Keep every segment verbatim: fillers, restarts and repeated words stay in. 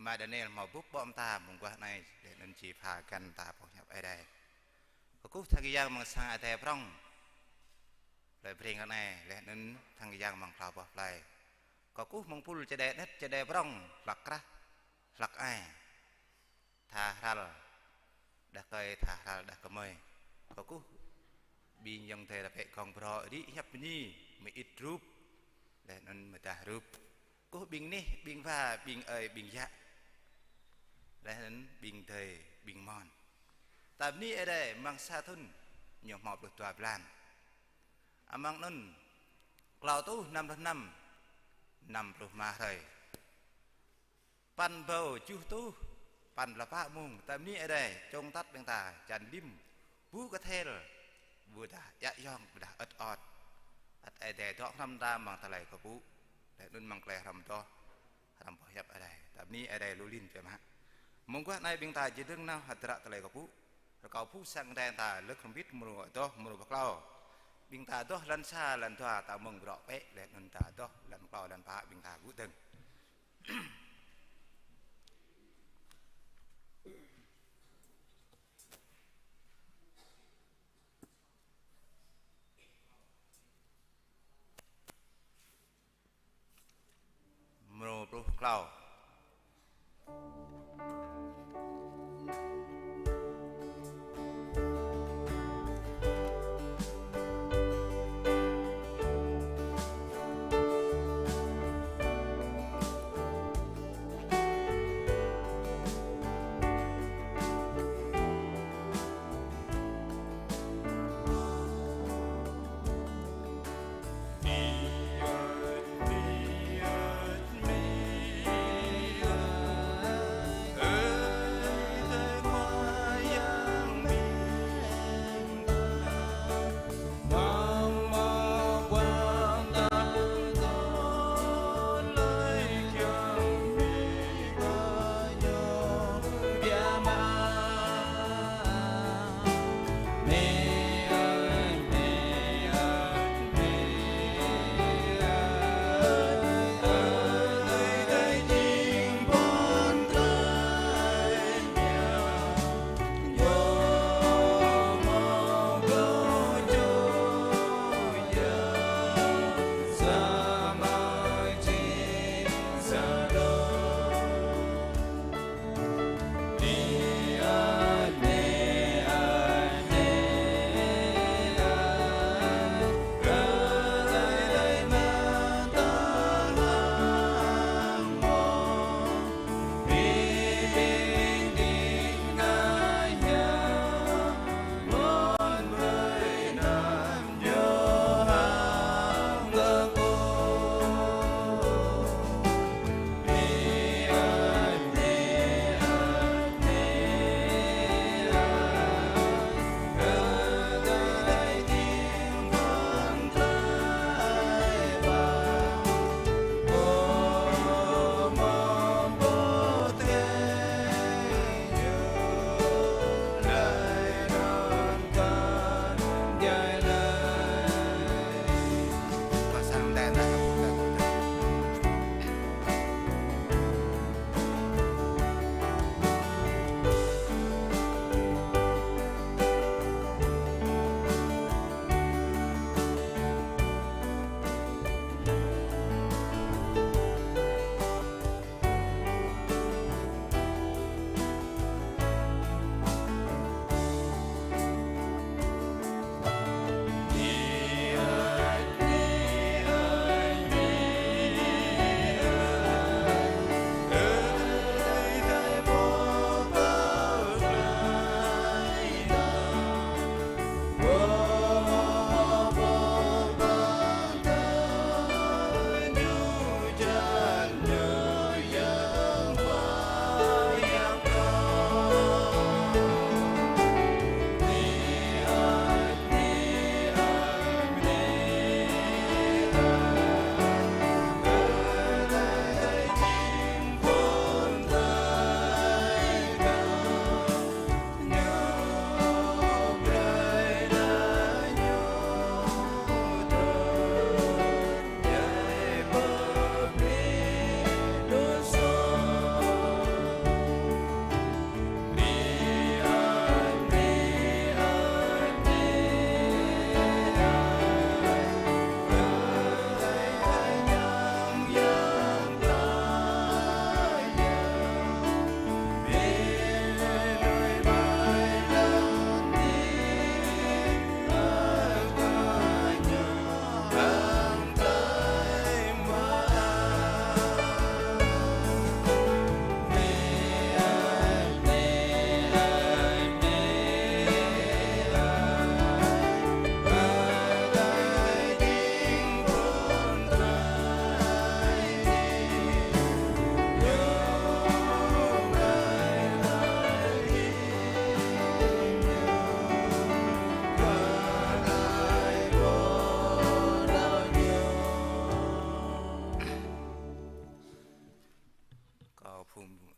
Ama Daniel hmâo bưp ƀô̆ mơta mơguah anai, laih anŭn či pha găn ta boh hiăp Ơi Adai. Kơkuh tha kơ Yang amăng sang Ơi Adai prŏng. Laih breng anai, laih anŭn tha kơ Yang amăng klâo boh plai. Kơkuh mơ̆ng pul čơđai anet, čơđai prŏng, hlăk krah, hlăk ai. Tha hrăl đah kơi, tha hrăl đah kơmơi. Kơkuh ƀing ayŏng adơi rơpĕ gong brŏ, rĭ hiăp bơni, mơit rup, laih anŭn mơdah rup. Kơkuh ƀing anih, ƀing wa, ƀing ơi, ƀing yă, laih anŭn ƀing adơi, ƀing amôn. Ta bơni Ơi Adai, amăng sa thŭn ñu hmâo pluh dua blan. Amăng anŭn klâo rơtuh năm pluh năm, năm pluh rơma hrơi. Păn ƀâo tơjuh rơtuh, păn lơpă mông, ta bơni Ơi Adai, čŏng tăt ƀing ta, čan lim, bu kơthel, ƀôdah djă yŏng, ƀôdah ơt ơt. Ăt Ơi Adai dŏ hrŏm ta amăng tơlơi kơpŭ, laih anŭn amăng tơlơi hrŏm adoh, hrŏm boh hiăp Ơi Adai. Ta bơni Ơi Adai lu lin biă mă. Mơguah anai ƀing ta či dơ̆ng nao hơdră tơlơi kơpŭ. Rơkâo pơpŭ sang Ơi Adai ta, lơ̆k hrŏm hơbĭt mrô adoh, mrô pơklâo. Ƀing ta adoh lăn sa, lăn dua, ta mơ̆ng brŏ pĕ, laih anŭn ta adoh lăn klâo, lăn pă, ƀing ta gŭ dơ̆ng. Mrô pluh klâo.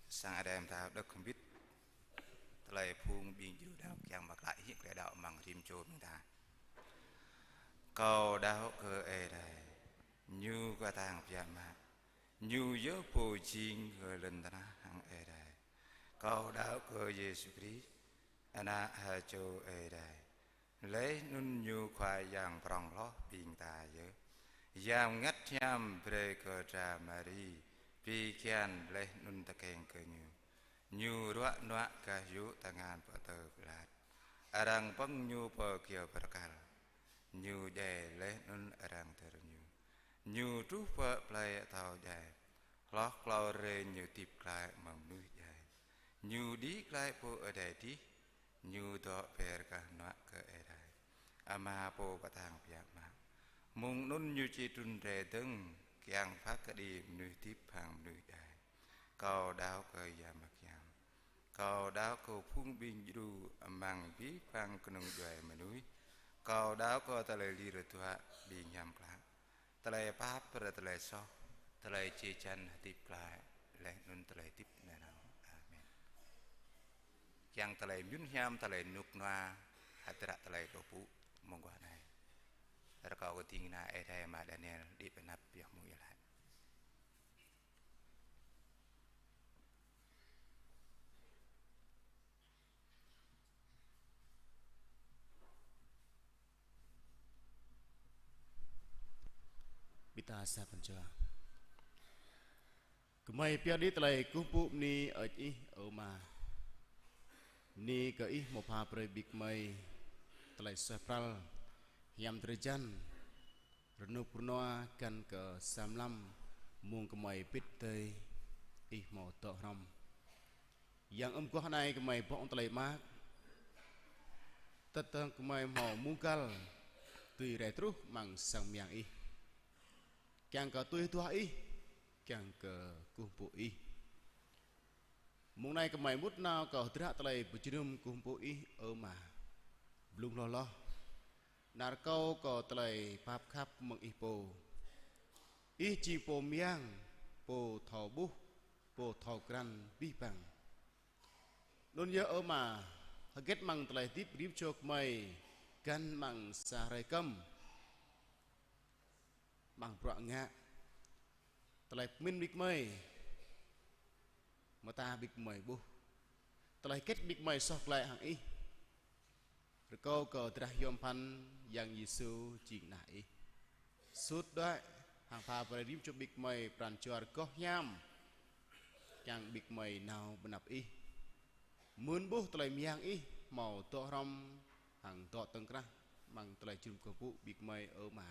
Sang Ơi Adai mơta đŏk hơbĭt tơlơi phung ƀing djru đaŏ kiăng mă klă hĭ tơlơi đaŏ amăng rĭm čô ƀing ta. Kâo đaŏ kơ Ơi Adai, Ñu kơtang biă mă, Ñu yơh pô jing kơ lŏn tơnah hăng Ơi Adai. Kâo đaŏ kơ Yêsu Krist, Ană ha čô Ơi Adai. Laih anŭn Ñu Khua Yang prŏng hloh ƀing ta yơh. Yang Bơngăt Hiam brơi kơ dra Mari, pi kian laih anŭn tơkeng kơ Ñu. Ñu ruă nuă gah yŭ tơngan Pôntơ Pilat. Arăng pơ̆ng Ñu pơ kơyâo bơrkal. Ñu djai laih anŭn arăng dơr Ñu. Ñu truh pơ plơi atâo djai. Hloh klâo hrơi Ñu hơdip glaĭ mơ̆ng mơnuih djai. Ñu đĭ glaĭ pơ adai adih. Ñu dŏ ber gah hơnuă kơ Ơi Adai, Ama pô kơtang biă mă. Mơ̆ng anŭn Ñu či trŭn rai dơ̆ng kiăng phat kơđi mơnuih hơdip hăng mơnuih djai. Kâo đaŏ kơ Yang Bơngăt Hiam. Kâo đaŏ kơ phung ƀing djru amăng abih bang kơnung djuai mơnuih. Kâo đaŏ kơ tơlơi lir dua ƀing hiam klă. Tơlơi pap brơi tơlơi soh, tơlơi či jăn hơdip glaĭ, laih anŭn tơlơi hơdip nanao. Amen. Kiăng tơlơi mơyŭn hiam, tơlơi rơnŭk rơnua, hơdră tơlơi kơkuh pơpŭ mơguah anai. Rơkâo kơ ding kơna Ơi Adai Ama Daniel đĭ pơ anăp pioh mơ̆ng iâu laĭ. Ƀing ta sa pran jua. Gơmơi pioh đĭ tơlơi kơkuh pơpŭ bơni hơơč Ih, ơ Ama. Bơni kơ Ih hmâo pha brơi ƀing gơmơi tơlơi suaih pral, hiam drơi jan, rơnŭk rơnua găn kơ sa mlam mơ̆ng gơmơi pĭt tơi Ih hmâo dŏ hrŏm. Yang ưm guah anai gơmơi bŏ tơlơi mơak. Tơdah gơmơi hmâo mơ̆ng găl dưi rai truh amăng sang mơyang Ih. Kiăng kơ tui duah Ih, kiăng kơ kơkuh pơpŭ Ih. Mơ̆ng anai gơmơi mŭt nao kơ hơdră tơlơi pơjơnum kơkuh pơpŭ Ih, ơ Ama. Blung hloh hloh. Nao rơkâo kơ tơlơi pap khăp mơ̆ng Ih pô. Ih jing pô mơyang, pô thâo ƀuh, pô thâo krăn abih bang. Anŭn yơh ơ Ama, hơget amăng tơlơi hơdip rĭm čô gơmơi, găn amăng sa hrơi kơm, amăng bruă ngă, tơlơi pơmĭn ƀing gơmơi, mơta ƀing gơmơi ƀuh. Tơlơi hơget ƀing gơmơi soh glaĭ hăng Ih. Rơkâo kơ drah yôm phăn Yang Yêsu jing Ană Ih. Sut đuaĭ hăng pha brơi rĭm čô ƀing gơmơi pran jua rơgoh hiam. Kiăng ƀing gơmơi nao ƀơi anăp Ih. Mơ̆n ƀuh tơlơi mơyang Ih hmâo dŏ hrŏm hăng dŏ tơ̆ng krah amăng tơlơi jơnum kơkuh pơpŭ ƀing gơmơi ơ Ama.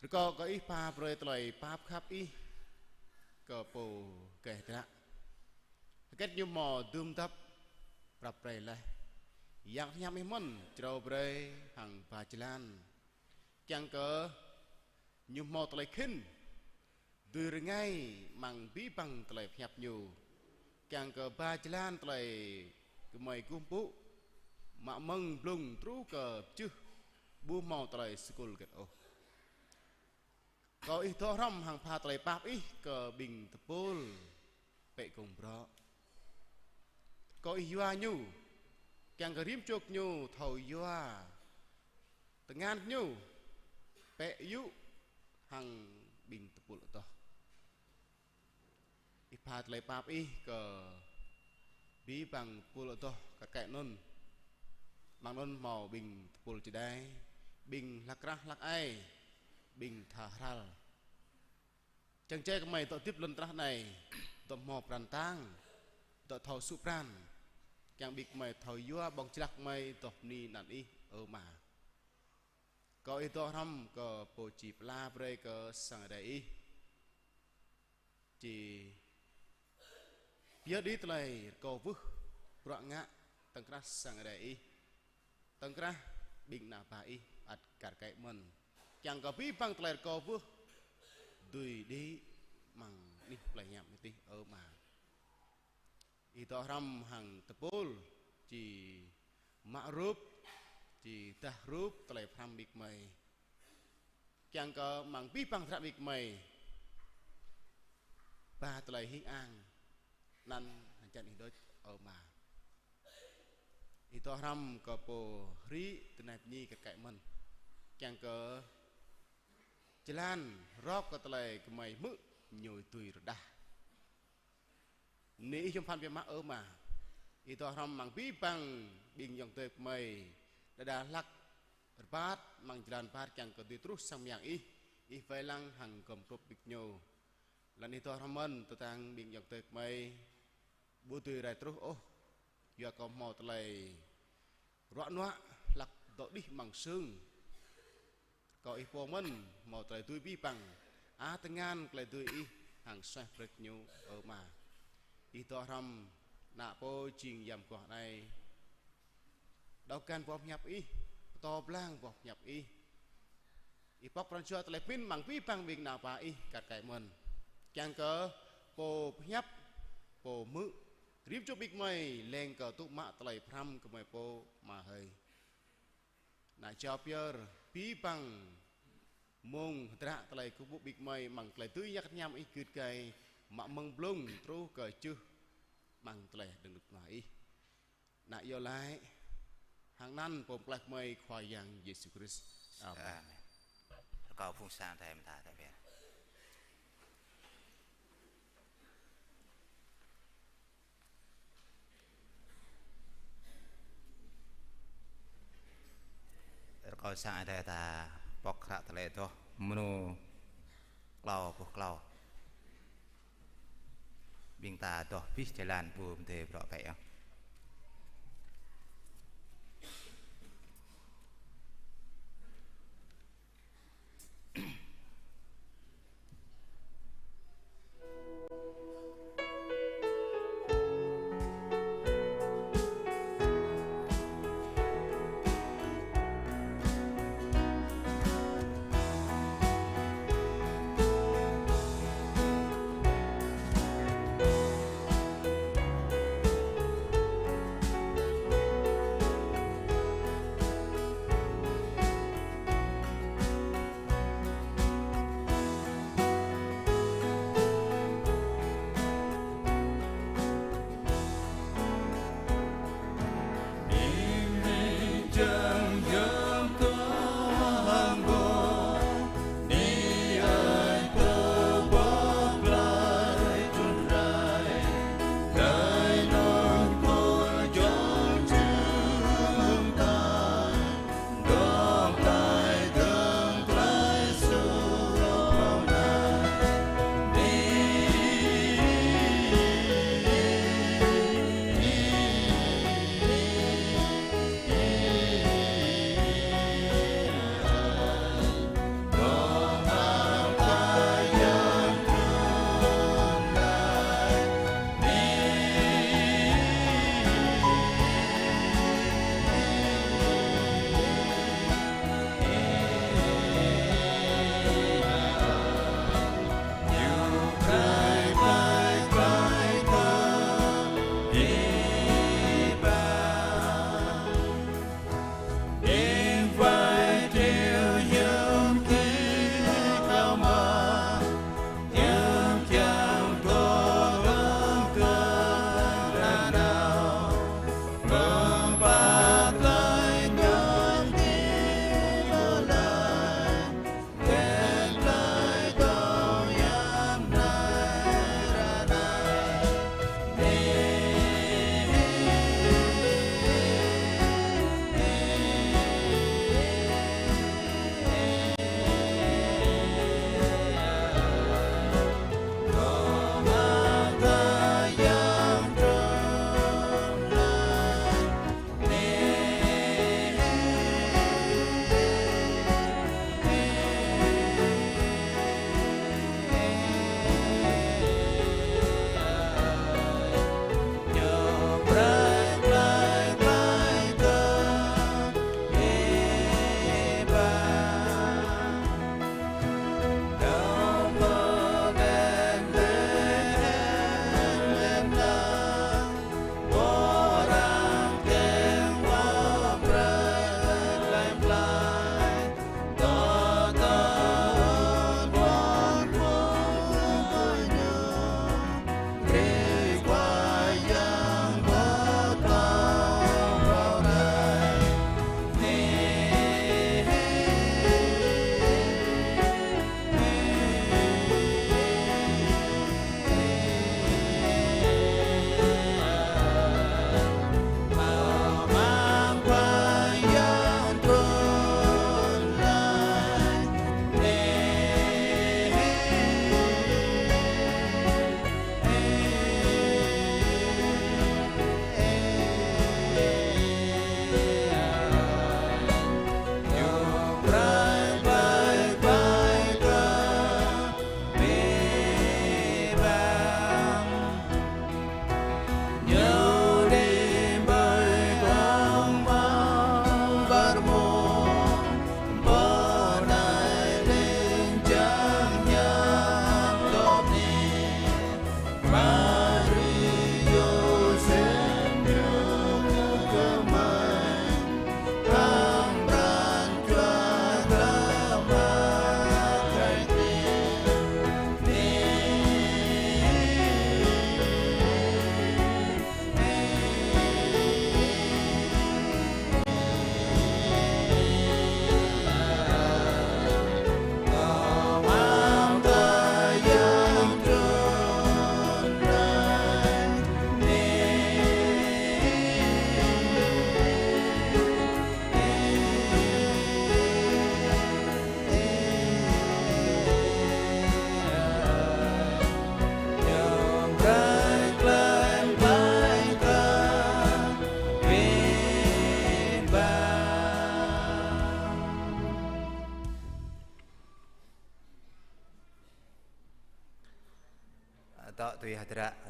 Rơkâo kơ Ih pha brơi tơlơi pap khăp Ih kơ pô geh hơdră. Hơget ñu hmâo dưm dăp prăp pre laih. Yang hiam Ih mơ̆n črâo brơi hăng ba jơlan. Kiăng kơ ñu hmâo tơlơi khĭn dưi rơngai amăng abih bang tơlơi pơhiăp ñu. Kiăng kơ ba jơlan tơlơi gơmơi kơkuh pơpŭ, mă mơ̆ng blung truh kơ pơjưh ƀu hmâo tơlơi sơkŭl hơget ôh. Rơkâo Ih dŏ hrŏm hăng pha tơlơi pap Ih kơ ƀing tơpul pĕ gông brŏ. Rơkâo Ih yua ñu, kiăng kơ rĭm čô gơñu thâo yua tơngan gơñu pĕ yŭ hăng ƀing tơpul adoh. Ih pha tơlơi pap Ih kơ abih bang tơpul adoh kar kaĭ anŭn. Amăng anŭn hmâo ƀing tơpul čơđai, ƀing hlăk rah hlăk ai, ƀing tha hral. Čang čê gơmơi dŏ hơdip lŏn tơnah anai, dŏ hmâo pran kơtang, dŏ thâo sŭ pran. Kiăng ƀing gơmơi thâo yua ƀơ̆ng jơlah gơmơi dŏ bơni anăn Ih, ơ Ama. Rơkâo Ih dŏ hrŏm kơ pô či pơala brơi kơ sang Ơi Adai Ih. Či pioh đĭ tơlơi rơkâo wơ̆t bruă ngă tơ̆ng krah sang Ơi Adai Ih. Tơ̆ng krah ƀing ană bă Ih ăt kar kaĭ mơ̆n. Kiăng kơ abih bang tơlơi rơkâo wơ̆t dưi đĭ amăng anih plei hiam adih ơ Ama. Ih dŏ hrŏm hăng tơpul či mă rup, či dah rup tơlơi pơhrăm ƀing gơmơi. Kiăng kơ amăng abih bang hơdră ƀing gơmơi ba tơlơi hing ang, anăn hăng čan Ih đôč, ơ Ama. Ih dŏ hrŏm kơ pô hrĭ tơnap ñi kơ kăi mơ̆n. Kiăng kơ jơlan rŏk kơ tơlơi gơmơi hmư̆ ñu dưi rơđah. Bơni Ih yom phan biă mă, ơ Ama. Ih dŏ hrŏm amăng abih bang ƀing ayŏng adơi gơmơi đơđa hlak rơbat amăng jơlan rơbat kiăng kơ dưi truh sang mơyang Ih. Ih wai lăng hăng gum gop ƀing ñu. Lăng Ih dŏ hrŏm mơ̆n tơdang ƀing ayŏng adơi gơmơi ƀu dưi rai truh ôh, yua kơ hmâo tơlơi ruă nuă hlak dŏ đih amăng sưng. Rơkâo Ih pô mơ̆n hmâo tơlơi dưi abih bang, a tơngan tơlơi dưi Ih hăng suaih brơi kơ ñu, ơ Ama. Ih dŏ hrŏm ană pô jing yam mơguah anai. Đaŏ găn boh pơhiăp Ih, pơtô blang boh pơhiăp Ih. Ih pŏk pran jua tơlơi pơmĭn amăng abih bang ƀing ană bă Ih kăt kăi mơ̆n. Kiăng kơ pô pơhiăp, pô hmư̆, rĭm čô ƀing gơmơi leng kơ tŭ mă tơlơi pơhrăm gơmơi pô, Ama hơi. Ană jao pơyơr abih bang mông hơdră tơlơi kơkuh pơpŭ ƀing gơmơi amăng tơlơi dưi ñăk hiam Ih gưt gai, mă mơ̆ng blung truh kơ jưh amăng tơlơi hơđơ̆ng rơnŭk rơnua Ih. Ană iâu laĭ hăng anăn Pô Pơklaih gơmơi Khua Yang Yêsu Krist. Amen. Amen. Rơkâo phung sang adai mơta adai pia. Rơkâo sang adai ta pŏk hră tơlơi adoh mơnô klâo boh klâo. Ƀing ta adoh abih jơlan ƀu mơdê bruă bĕ yơh.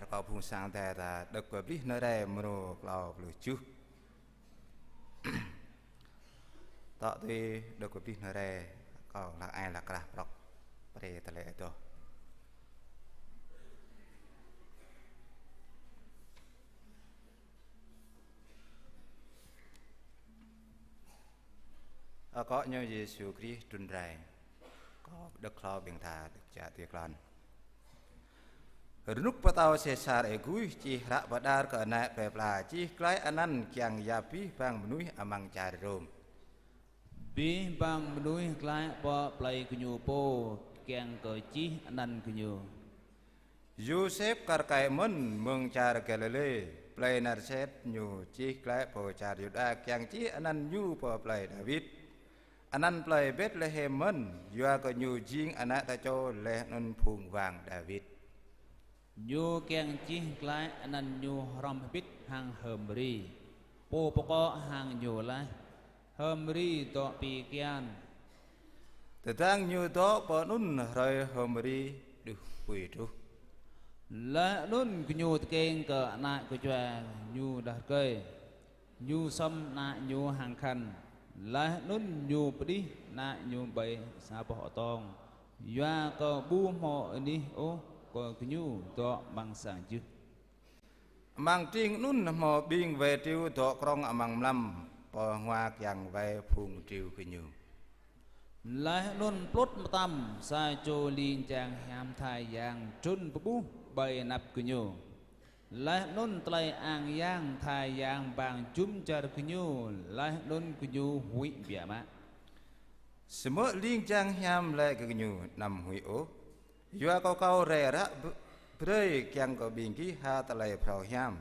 Ơ phung sang Adai ta, Đŏk Kơblih Nơrai mrô klâo pluh tơjuh. Tŏ tui Đŏk Kơblih Nơrai, kâo hlak ai hlak krah prŏk brơi tơlơi adoh. Akŏ ñu Yêsu Krist trŭn rai. Kâo pơđŏk hlâo ƀing ta đŏk čă tui klon. Rơnŭk pơtao Sêsar Êgust čih hră pơđar kơ ană plơi pla, čih glaĭ anăn kiăng yap abih bang mơnuih amăng čar Rôm. Abih bang mơnuih glaĭ pơ plơi gơñu pô kiăng kơ čih anăn gơñu. Yôsep kar kaĭ mơ̆n mơ̆ng čar Galilê, plơi Nasaret ñu čih glaĭ pơ čar Yuđa kiăng čih anăn ñu pơ plơi Dawid. Anăn plơi Betlehem mơ̆n, yua kơ ñu jing ană tơčô laih anŭn phung wang Dawid. Ñu kiăng čih glaĭ anăn ñu hrŏm hơbĭt hăng H'Mari, pô pơkŏ hăng ñu laih. H'Mari dŏ pi kian. Tơdang ñu dŏ pơ anŭn hrơi H'Mari đuh apui truh. Laih anŭn gơñu tơkeng kơ ană kơčua ñu đah rơkơi. Ñu sŏm ană ñu hăng khăn. Laih anŭn ñu pơđih ană ñu ƀơi sa boh atông. Yua kơ ƀu hmâo anih ôh kơ gơñu dŏ amăng sang jưh. Amăng tring anŭn hmâo ƀing wai triu dŏ krŏng amăng mlam pơ hngua kiăng wai phung triu gơñu. Laih anŭn plut mơtam sa čô ling jang hiam tha yang trŭn pơƀuh ƀơi anăp gơñu. Laih anŭn tơlơi ang yang tha yang bang jum dar gơñu, laih anŭn gơñu huĭ biă mă. Samơ̆ ling jang hiam laĭ kơ gơñu: Anăm huĭ ôh. Yua kơ kâo rai ră b-, brơi kiăng kơ ƀing gih ha tơlơi phrâo hiam.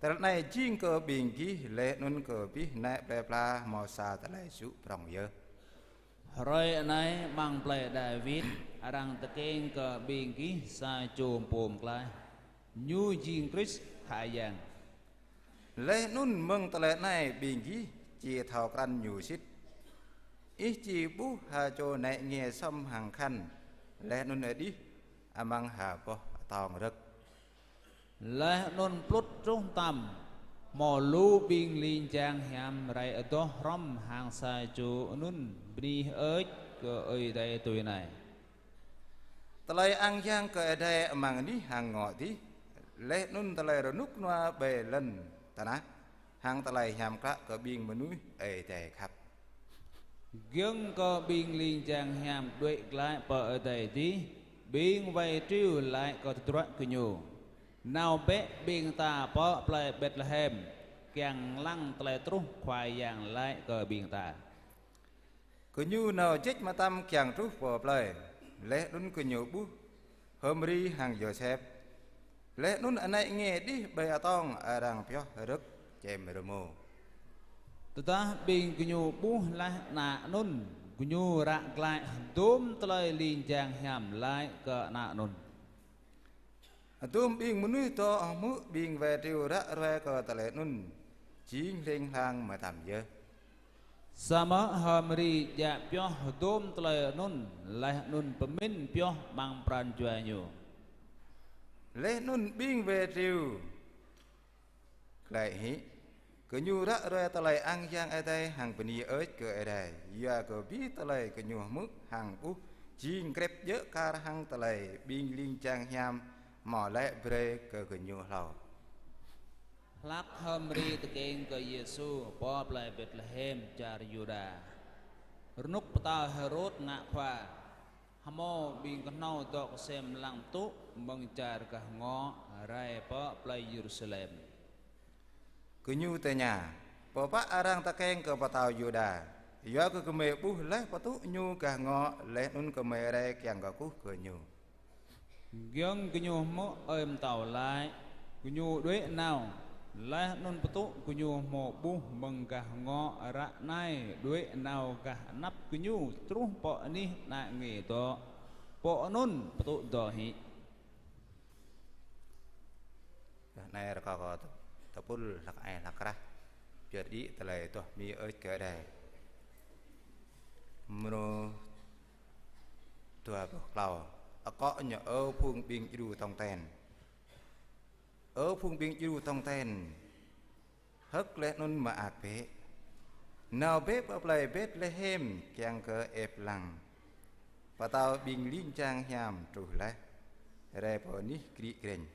Tơlơi anai jing kơ ƀing gih laih anŭn kơ abih ană plơi pla hmâo sa tơlơi jŭ prŏng yơh. Hrơi anai amăng plơi Dawid arăng tơkeng kơ ƀing gih sa čô pô pơklaih. Ñu jing Krist Khua Yang. Laih anŭn mơ̆ng tơlơi anai ƀing gih či thâo krăn ñu sĭt. Ih či ƀuh ha čô nai nge sŏm hăng khăn, laih anŭn adih amăng ha boh atông rơ̆k. Laih anŭn plut truh mơtam, hmâo lu ƀing ling jang hiam rai adoh hrŏm hăng sa čô anŭn bơni hơơč kơ Ơi Adai tui anai: Tơlơi ang yang kơ Ơi Adai amăng anih hăng ngŏ adih, laih anŭn tơlơi rơnŭk rơnua ƀơi lŏn tơnah, hăng tơlơi hiam klă kơ ƀing mơnuih Ơi Adai khăp. Giŏng kơ ƀing ling jang hiam đuaĭ glaĭ pơ adai adih, ƀing wai triu laĭ kơ tơdruă gơñu: Nao bĕ ƀing ta pơ plơi Betlehem, kiăng lăng tơlơi truh Khua Yang laĭ kơ ƀing ta. Gơñu nao ječ mơtam kiăng truh pơ plơi, laih anŭn gơñu ƀuh H'Mari hăng Yôsep. Laih anŭn anai nge đih ƀơi atông arăng pioh rơ̆k čem rơmô. Tơdah ƀing gơñu ƀuh laih ană anŭn, gơñu ră glaĭ hơdôm tơlơi ling jang hiam laĭ kơ ană anŭn. Hơdôm ƀing mơnuih dŏ hmư̆ ƀing wai triu ră ruai kơ tơlơi anŭn, jing hling hlang mơtam yơh. Samơ̆ H'Mari djă pioh hơdôm tơlơi anŭn, laih anŭn pơmĭn pioh amăng pran jua ñu. Laih anŭn ƀing wai triu glaĭ hĭ. Gơñu ră ruai tơlơi ang yang Ơi Adai hăng bơni hơơč kơ Ơi Adai, yua kơ abih tơlơi gơñu hmư̆ hăng ƀuh jing krĕp djơ̆ kar hăng tơlơi ƀing ling jang hiam hmâo laĭ brơi kơ gơñu hlâo. Hlak H'Mari tơkeng kơ Yêsu pơ plơi Betlehem čar Yuđa, rơnŭk pơtao Hêrôd ngă khua, hmâo ƀing kơhnâo dŏ kơsem lăng pơtŭ mơ̆ng čar gah ngŏ rai pơ plơi Yêrusalem. Gơñu tơña: Pơpă arăng tơkeng kơ pơtao Yuđa? Yua kơ gơmơi ƀuh laih pơtŭ ñu gah ngŏ, laih anŭn gơmơi rai kiăng kơkuh kơ ñu. Giŏng gơñu hmư̆ ơi pơtao laĭ, gơñu đuaĭ nao. Laih anŭn pơtŭ gơñu hmâo ƀuh mơ̆ng gah ngŏ ră anai đuaĭ nao gah anăp gơñu truh pơ anih ană nge dŏ. Pơ anŭn pơtŭ dŏ hĭ. Anai rơkâo kơ tơpul hlak ai hlak krah, pơyơr đĭ tơlơi adoh bơni hơơč kơ Ơi Adai. Mrô dua pluh klâo. Akŏ ñu: Ơ phung ƀing djru tong ten, Ơ phung ƀing djru tong ten, hơ̆k laih anŭn mơak bĕ. Nao bĕ pơ plei Betlehem kiăng kơ ĕp lăng pơtao ƀing ling jang hiam truh laih, rai pơ anih krĭ krĕnh.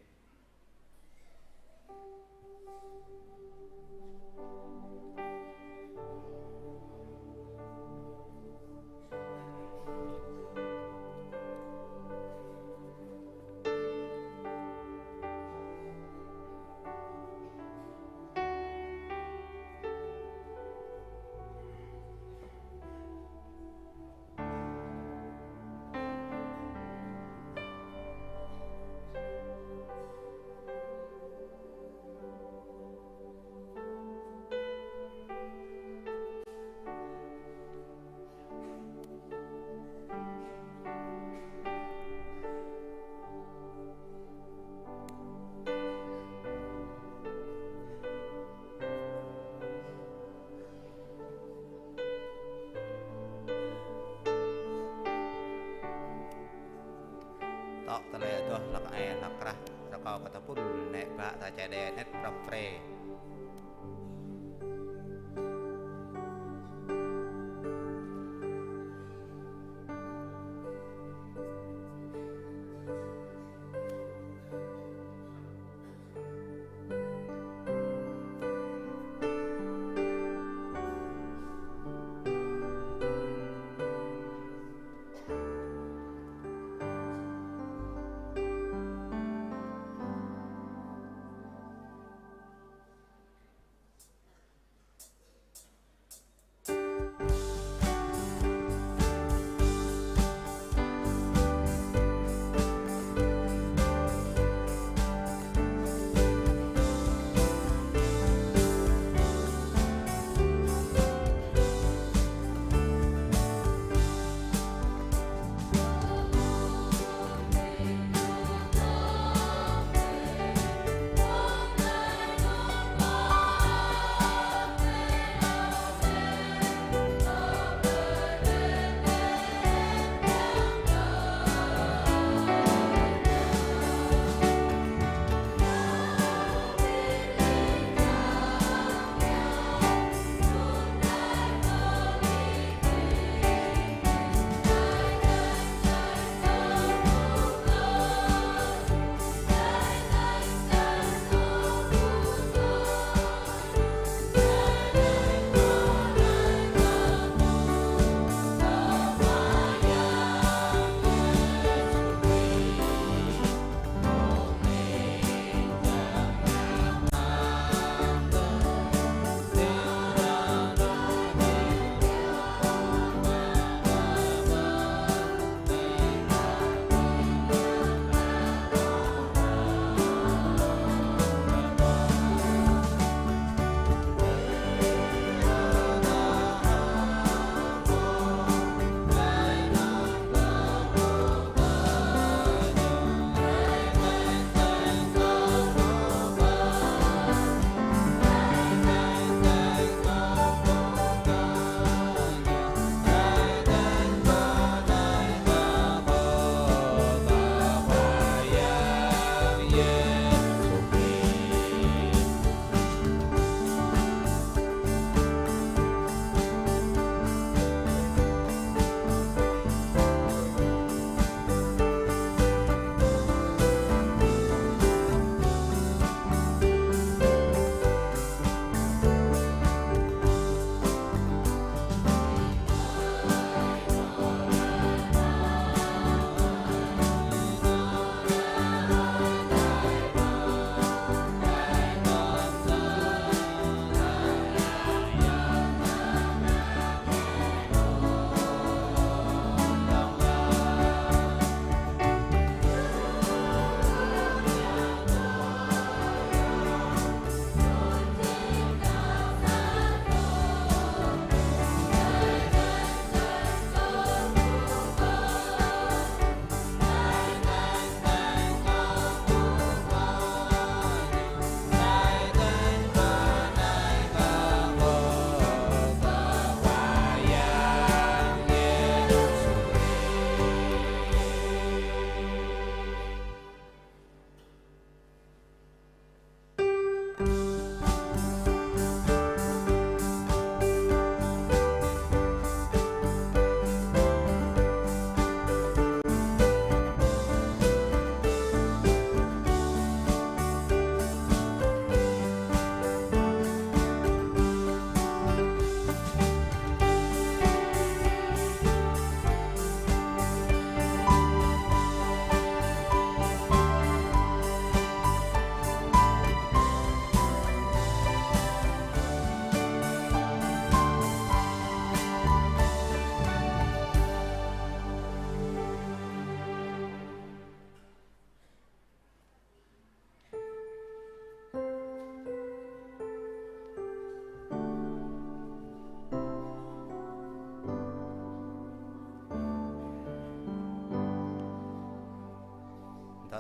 Tŏ tơlơi adoh hlăk ai hlăk krah, rơkâo kơ tơpul nĕ ƀă ta čơđai anet prăp pre.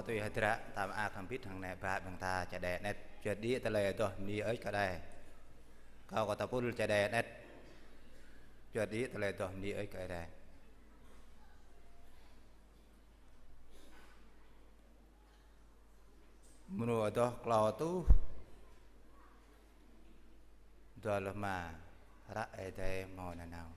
Tui hơdră ta mơak hăng bit hăng anai ba ƀing ta čơđai anet. Juăt đĭ tơlơi adoh bơni ơi kơ Ơi Adai. Kâo kơ ta pul čơđai anet. Juăt đĭ tơlơi adoh bơni ơi kơ Ơi Adai. Mrô adoh klâo rơtuh dua pluh rơma. Hră Ơi Adai hmâo nanao.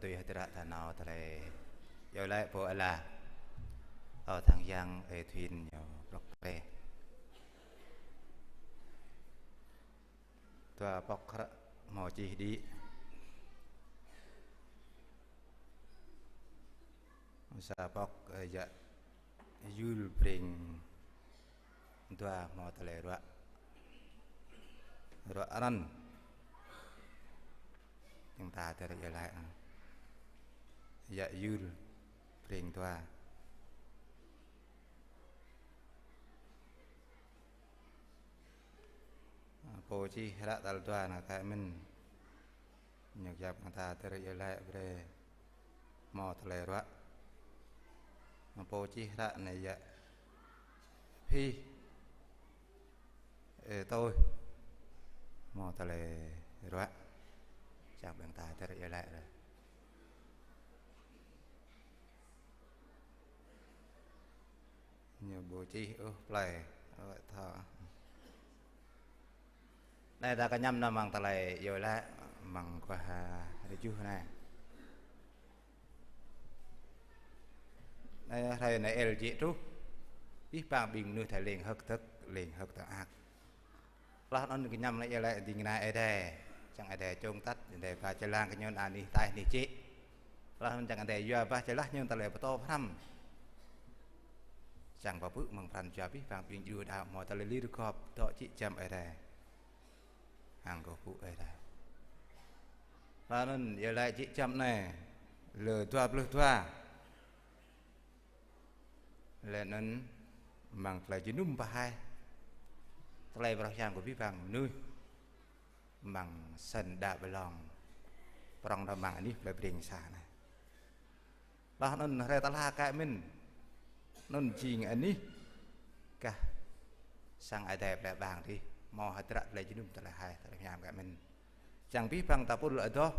Tui hơdră ta nao tơlơi iâu laĭ pô ala. Ơ, tơdang yang ơi thuyên ñu blŏk pre. Dua pŏk hră hmâo čih đĭ. Sa pŏk, ơ, yă Yul Breng dua hmâo tơlơi ruă. Ruă anŭn. Ƀing ta tơlơi iâu laĭ. Yă Yul Breng dua. Pô čih hră tal dua anai kơ mĭn. Ñu kiăng ƀing ta tơlơi iâu laĭ brơi hmâo tơlơi ruă. Pô čih hră anai yă Phih, ơ, Tôi hmâo tơlơi ruă. Čang ƀing ta tơlơi iâu laĭ brơi. Ñu ƀu čih ôh plơi, ơ, thâo. Anai ta kơñăm nao amăng tơlơi iâu laĭ amăng guah, a, rơjuh anai. Anai hrơi Noel jĕ truh. Abih bang ƀing mơnuih ta lêng hơ̆k dơ̆k, lêng hơ̆k tơak. Laih anŭn kơñăm anai iâu laĭ ding kơna Ơi Adai. Čang Ơi Adai čong tăt, Ơi Adai ba jơlan kơ ñu anih taih anih jĕ. Laih anŭn čang Ơi Adai yua bah jơlah ñu tơlơi pơtô pơhrăm. Čang pơpŭ mơ̆ng pran jua abih bang ƀing djru đaŏ hmâo tơlơi lir gop dŏ jĕ jăm Ơi Adai. Hăng kơkuh pơpŭ Ơi Adai. Laih anŭn iâu laĭ jĕ jăm anai lơ dua pluh dua. Laih anŭn amăng tơlơi jơnum pơhaih tơlơi pơrơhiang kơ abih bang mơnuih amăng sân đa ƀlŏng prŏng đa amăng anih plơi Breng sa anai. Laih anŭn hrơi tal ha kơ mĭn. Anŭn jing anih gah sang Ơi Adai plơi ƀang adih hmâo hơdră tơlơi jơnum tơlơi haih tơlơi hiam kơ mĭn. Čang abih bang tơpul adoh,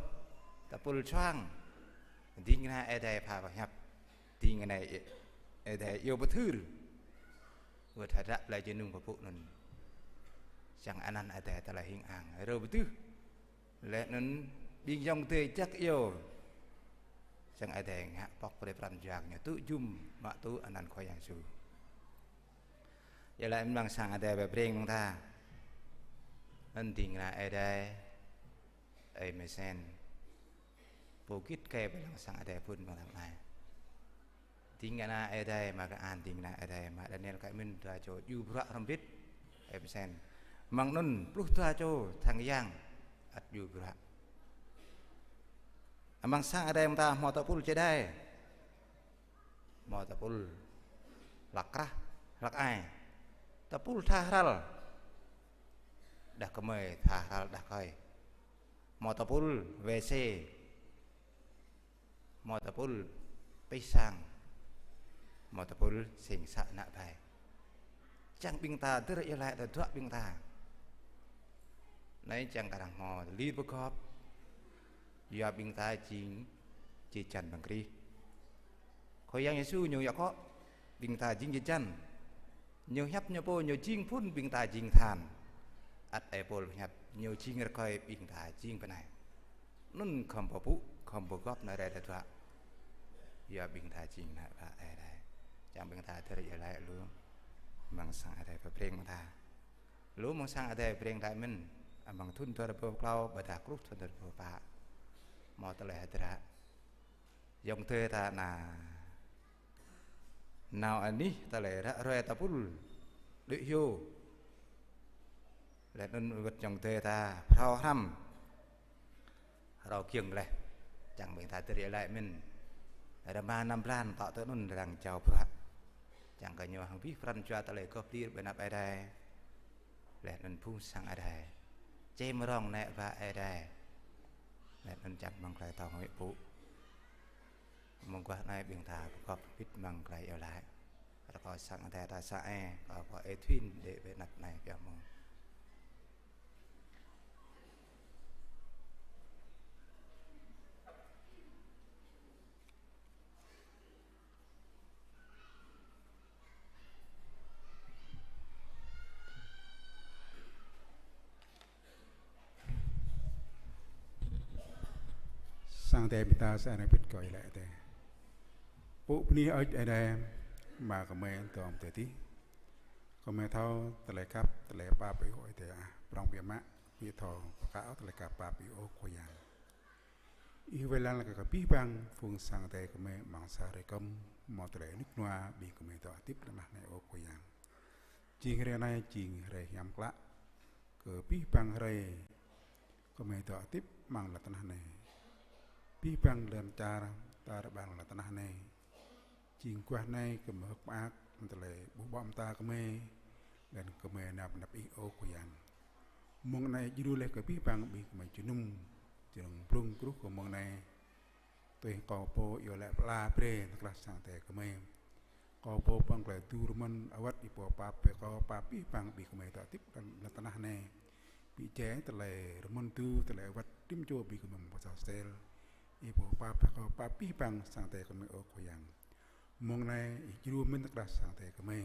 tơpul čuang. Ding kơna Ơi Adai pha pơhiăp. Ding kơna Ơi Adai iâu pơthưr. Wơ̆t hơdră tơlơi jơnum pơpŭ anŭn. Čang anăn Ơi Adai tơlơi hing ang rơ̆ pơdưh. Laih anŭn ƀing ayŏng adơi jak iâu. Čang Ơi Adai ngă pŏk brơi pran jua ñu tŭ jum mă tŭ anăn Khua Yang Yêsu. Iâu laĭ amăng sang Ơi Adai pơbreng mơ̆ng ta. Anŭn ding kơna Ơi Adai, ơi Mesen. Pô git gai ƀơi lăng sang Ơi Adai phŭn mơ̆ng ta anai. Ding kơna Ơi Adai, mă kơ an ding kơna Ơi Adai, mă Daniel kơ mĭn dua čô djru bruă hrŏm hơbĭt, ơi Mesen. Amăng anŭn pluh dua čô tơdang yang ăt djru bruă. Amăng sang Ơi Adai mơ̆ng ta hmâo tơpul čơđai. Hmâo tơpul hlăk krah, hlăk ai. Tơpul tha hrăl. Đah kơmơi tha hrăl đah kơi. Hmâo tơpul wê sê. Hmâo tơpul pih sang. Hmâo tơpul sing să ană ƀai. Čang ƀing ta tơlơi iâu laĭ tơdruă ƀing ta. Anai čang kar hăng hmâo lir pơgop. Yua ƀing ta jing jơjan Păng Krist. Khua Yang Yêsu ñu yơh kŏ ƀing ta jing jơjan. Ñu hiăp ñu pô ñu jing phŭn ƀing ta jing than. Ăt ơi Pôl hiăp ñu jing rơkơi ƀing ta jing bơnai. Anŭn khŏm pơpŭ, khŏm pơgop nao rai tơdruă. Yua ƀing ta jing ană bă Ơi Adai. Čang ƀing ta tơlơi iâu laĭ lu amăng sang Ơi Adai pơbreng mơ̆ng ta. Lu amăng sang Ơi Adai pơbreng ta mĭn, amăng thŭn dua rơbâo klâo, ƀôdah truh thŭn dua rơbâo pă. Hmâo tơlơi hơdră. Ayŏng adơi ta anai nao anih tơlơi ră ruai tơpul đuaĭ hyu. Laih anŭn wơ̆t ayŏng adơi ta phrâo hrăm. Phrâo kiăng laih. Čang ƀing ta tơlơi iâu laĭ mĭn. Rơma năm blan tŏ tui anŭn arăng jao bruă. Čang kơ ñu hăng abih pran jua tơlơi gop lir ƀơi anăp Ơi Adai. Laih anŭn phung sang Ơi Adai. Čem rong ană bă Ơi Adai. Laih anŭn čang mơ̆ng tơlơi tŏng huĭ pŭ. Mơguah anai ƀing ta pơgop hơbĭt mơ̆ng tơlơi iâu laĭ. Rơkâo sang Ơi Adai ta să e, kâo pô ơi Thuyên đĭ ƀơi anăp anai pioh mơ̆ng. Sang Ơi Adai ƀing ta sa anai pĭt kơ ih lĕ Ơi Adai. Pŭ bơni Ơi Adai, Ama gơmơi dŏ amăng adai adih. Gơmơi thâo tơlơi khăp, tơlơi pap Ih Ơi Adai ah. Prŏng biă mă, ƀu thâo pơkă ôh tơlơi khăp pap Ih ơ Khua Yang. Ih wai lăng lĕ kơ abih bang phung sang Ơi Adai gơmơi amăng sa hrơi kơm, hmâo tơlơi rơnŭk rơnua ƀing gơmơi dŏ hơdip lŏn tơnah anai ơ Khua Yang. Jing hrơi anai, jing hrơi hiam klă kơ abih bang hrơi gơmơi dŏ hơdip amăng lŏn tơnah anai. Abih bang lŏn čar, tar ƀar lŏn tơnah anai. Jing guah anai gơmơi hơ̆k mơak, tơlơi ƀuh ƀô̆ mơta gơmơi, lĕ gơmơi nao pơ anăp Ih ơ Khua Yang. Mông anai djru laih kơ abih bang ƀing gơmơi jơnum, jơnum blung truh kơ mông anai. Tui kâo pô iâu laĭ pơala brơi tơkrah sang Ơi Adai gơmơi. Kâo pô pơ̆ng tơlơi tŭ rơmơ̆n awăt Ih pô pap brơi kơ pap abih bang ƀing gơmơi dŏ hơdip lŏn, lŏn tơnah anai. Ƀu djơ̆ tơlơi rơmơ̆n tŭ, tơlơi awăt rĭm čô ƀing gơmơi amăng pơsao sel. Ih pô pap brơi kơ pap abih bang sang Ơi Adai gơmơi ơ Khua Yang. Mông anai Ih djru mơ̆n tơkrah sang Ơi Adai gơmơi.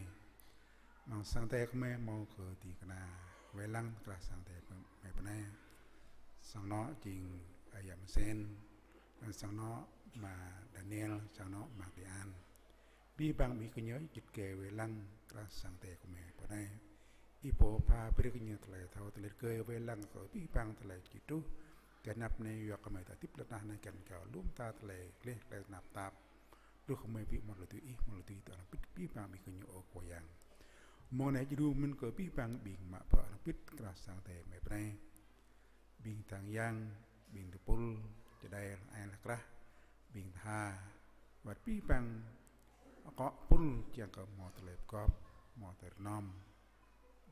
Amăng sang Ơi Adai gơmơi hmâo kơ ding kơna wai lăng tơkrah sang Ơi Adai gơmơi pơ anai. Sang anŏ jing Ơi Yă Mơsen, lĕ sang anŏ Ama Daniel, sang anŏ Ama Krian. Abih bang ƀing gơñu djik djai wai lăng tơkrah sang Ơi Adai gơmơi pơ anai. Ih pô pha brơi kơ gơñu tơlơi thâo tơlơi rơgơi wai lăng kơ abih bang tơlơi či truh kơ anăp anai, yua kơ gơmơi dŏ hơdip lŏn tơnah anai găn gao lu mơta tơlơi gleh tơlơi tơnap tap. Truh kơ gơmơi ƀu hmâo tơlơi tui Ih, hmâo tơlơi tui tơlơi arăng pĭt abih bang ƀing gơñu ơ Khua Yang. Mông anai djru mơ̆n kơ abih bang ƀing mă bruă arăng pĭt tơkrah sang Ơi Adai gơmơi pơ anai. Ƀing tang yang, ƀing tơpul, čơđai, ai lĕ krah, ƀing tha, wăt abih bang akŏ pul kiăng kơ hmâo tơlơi pơgop, hmâo tơlơi rơnŏm.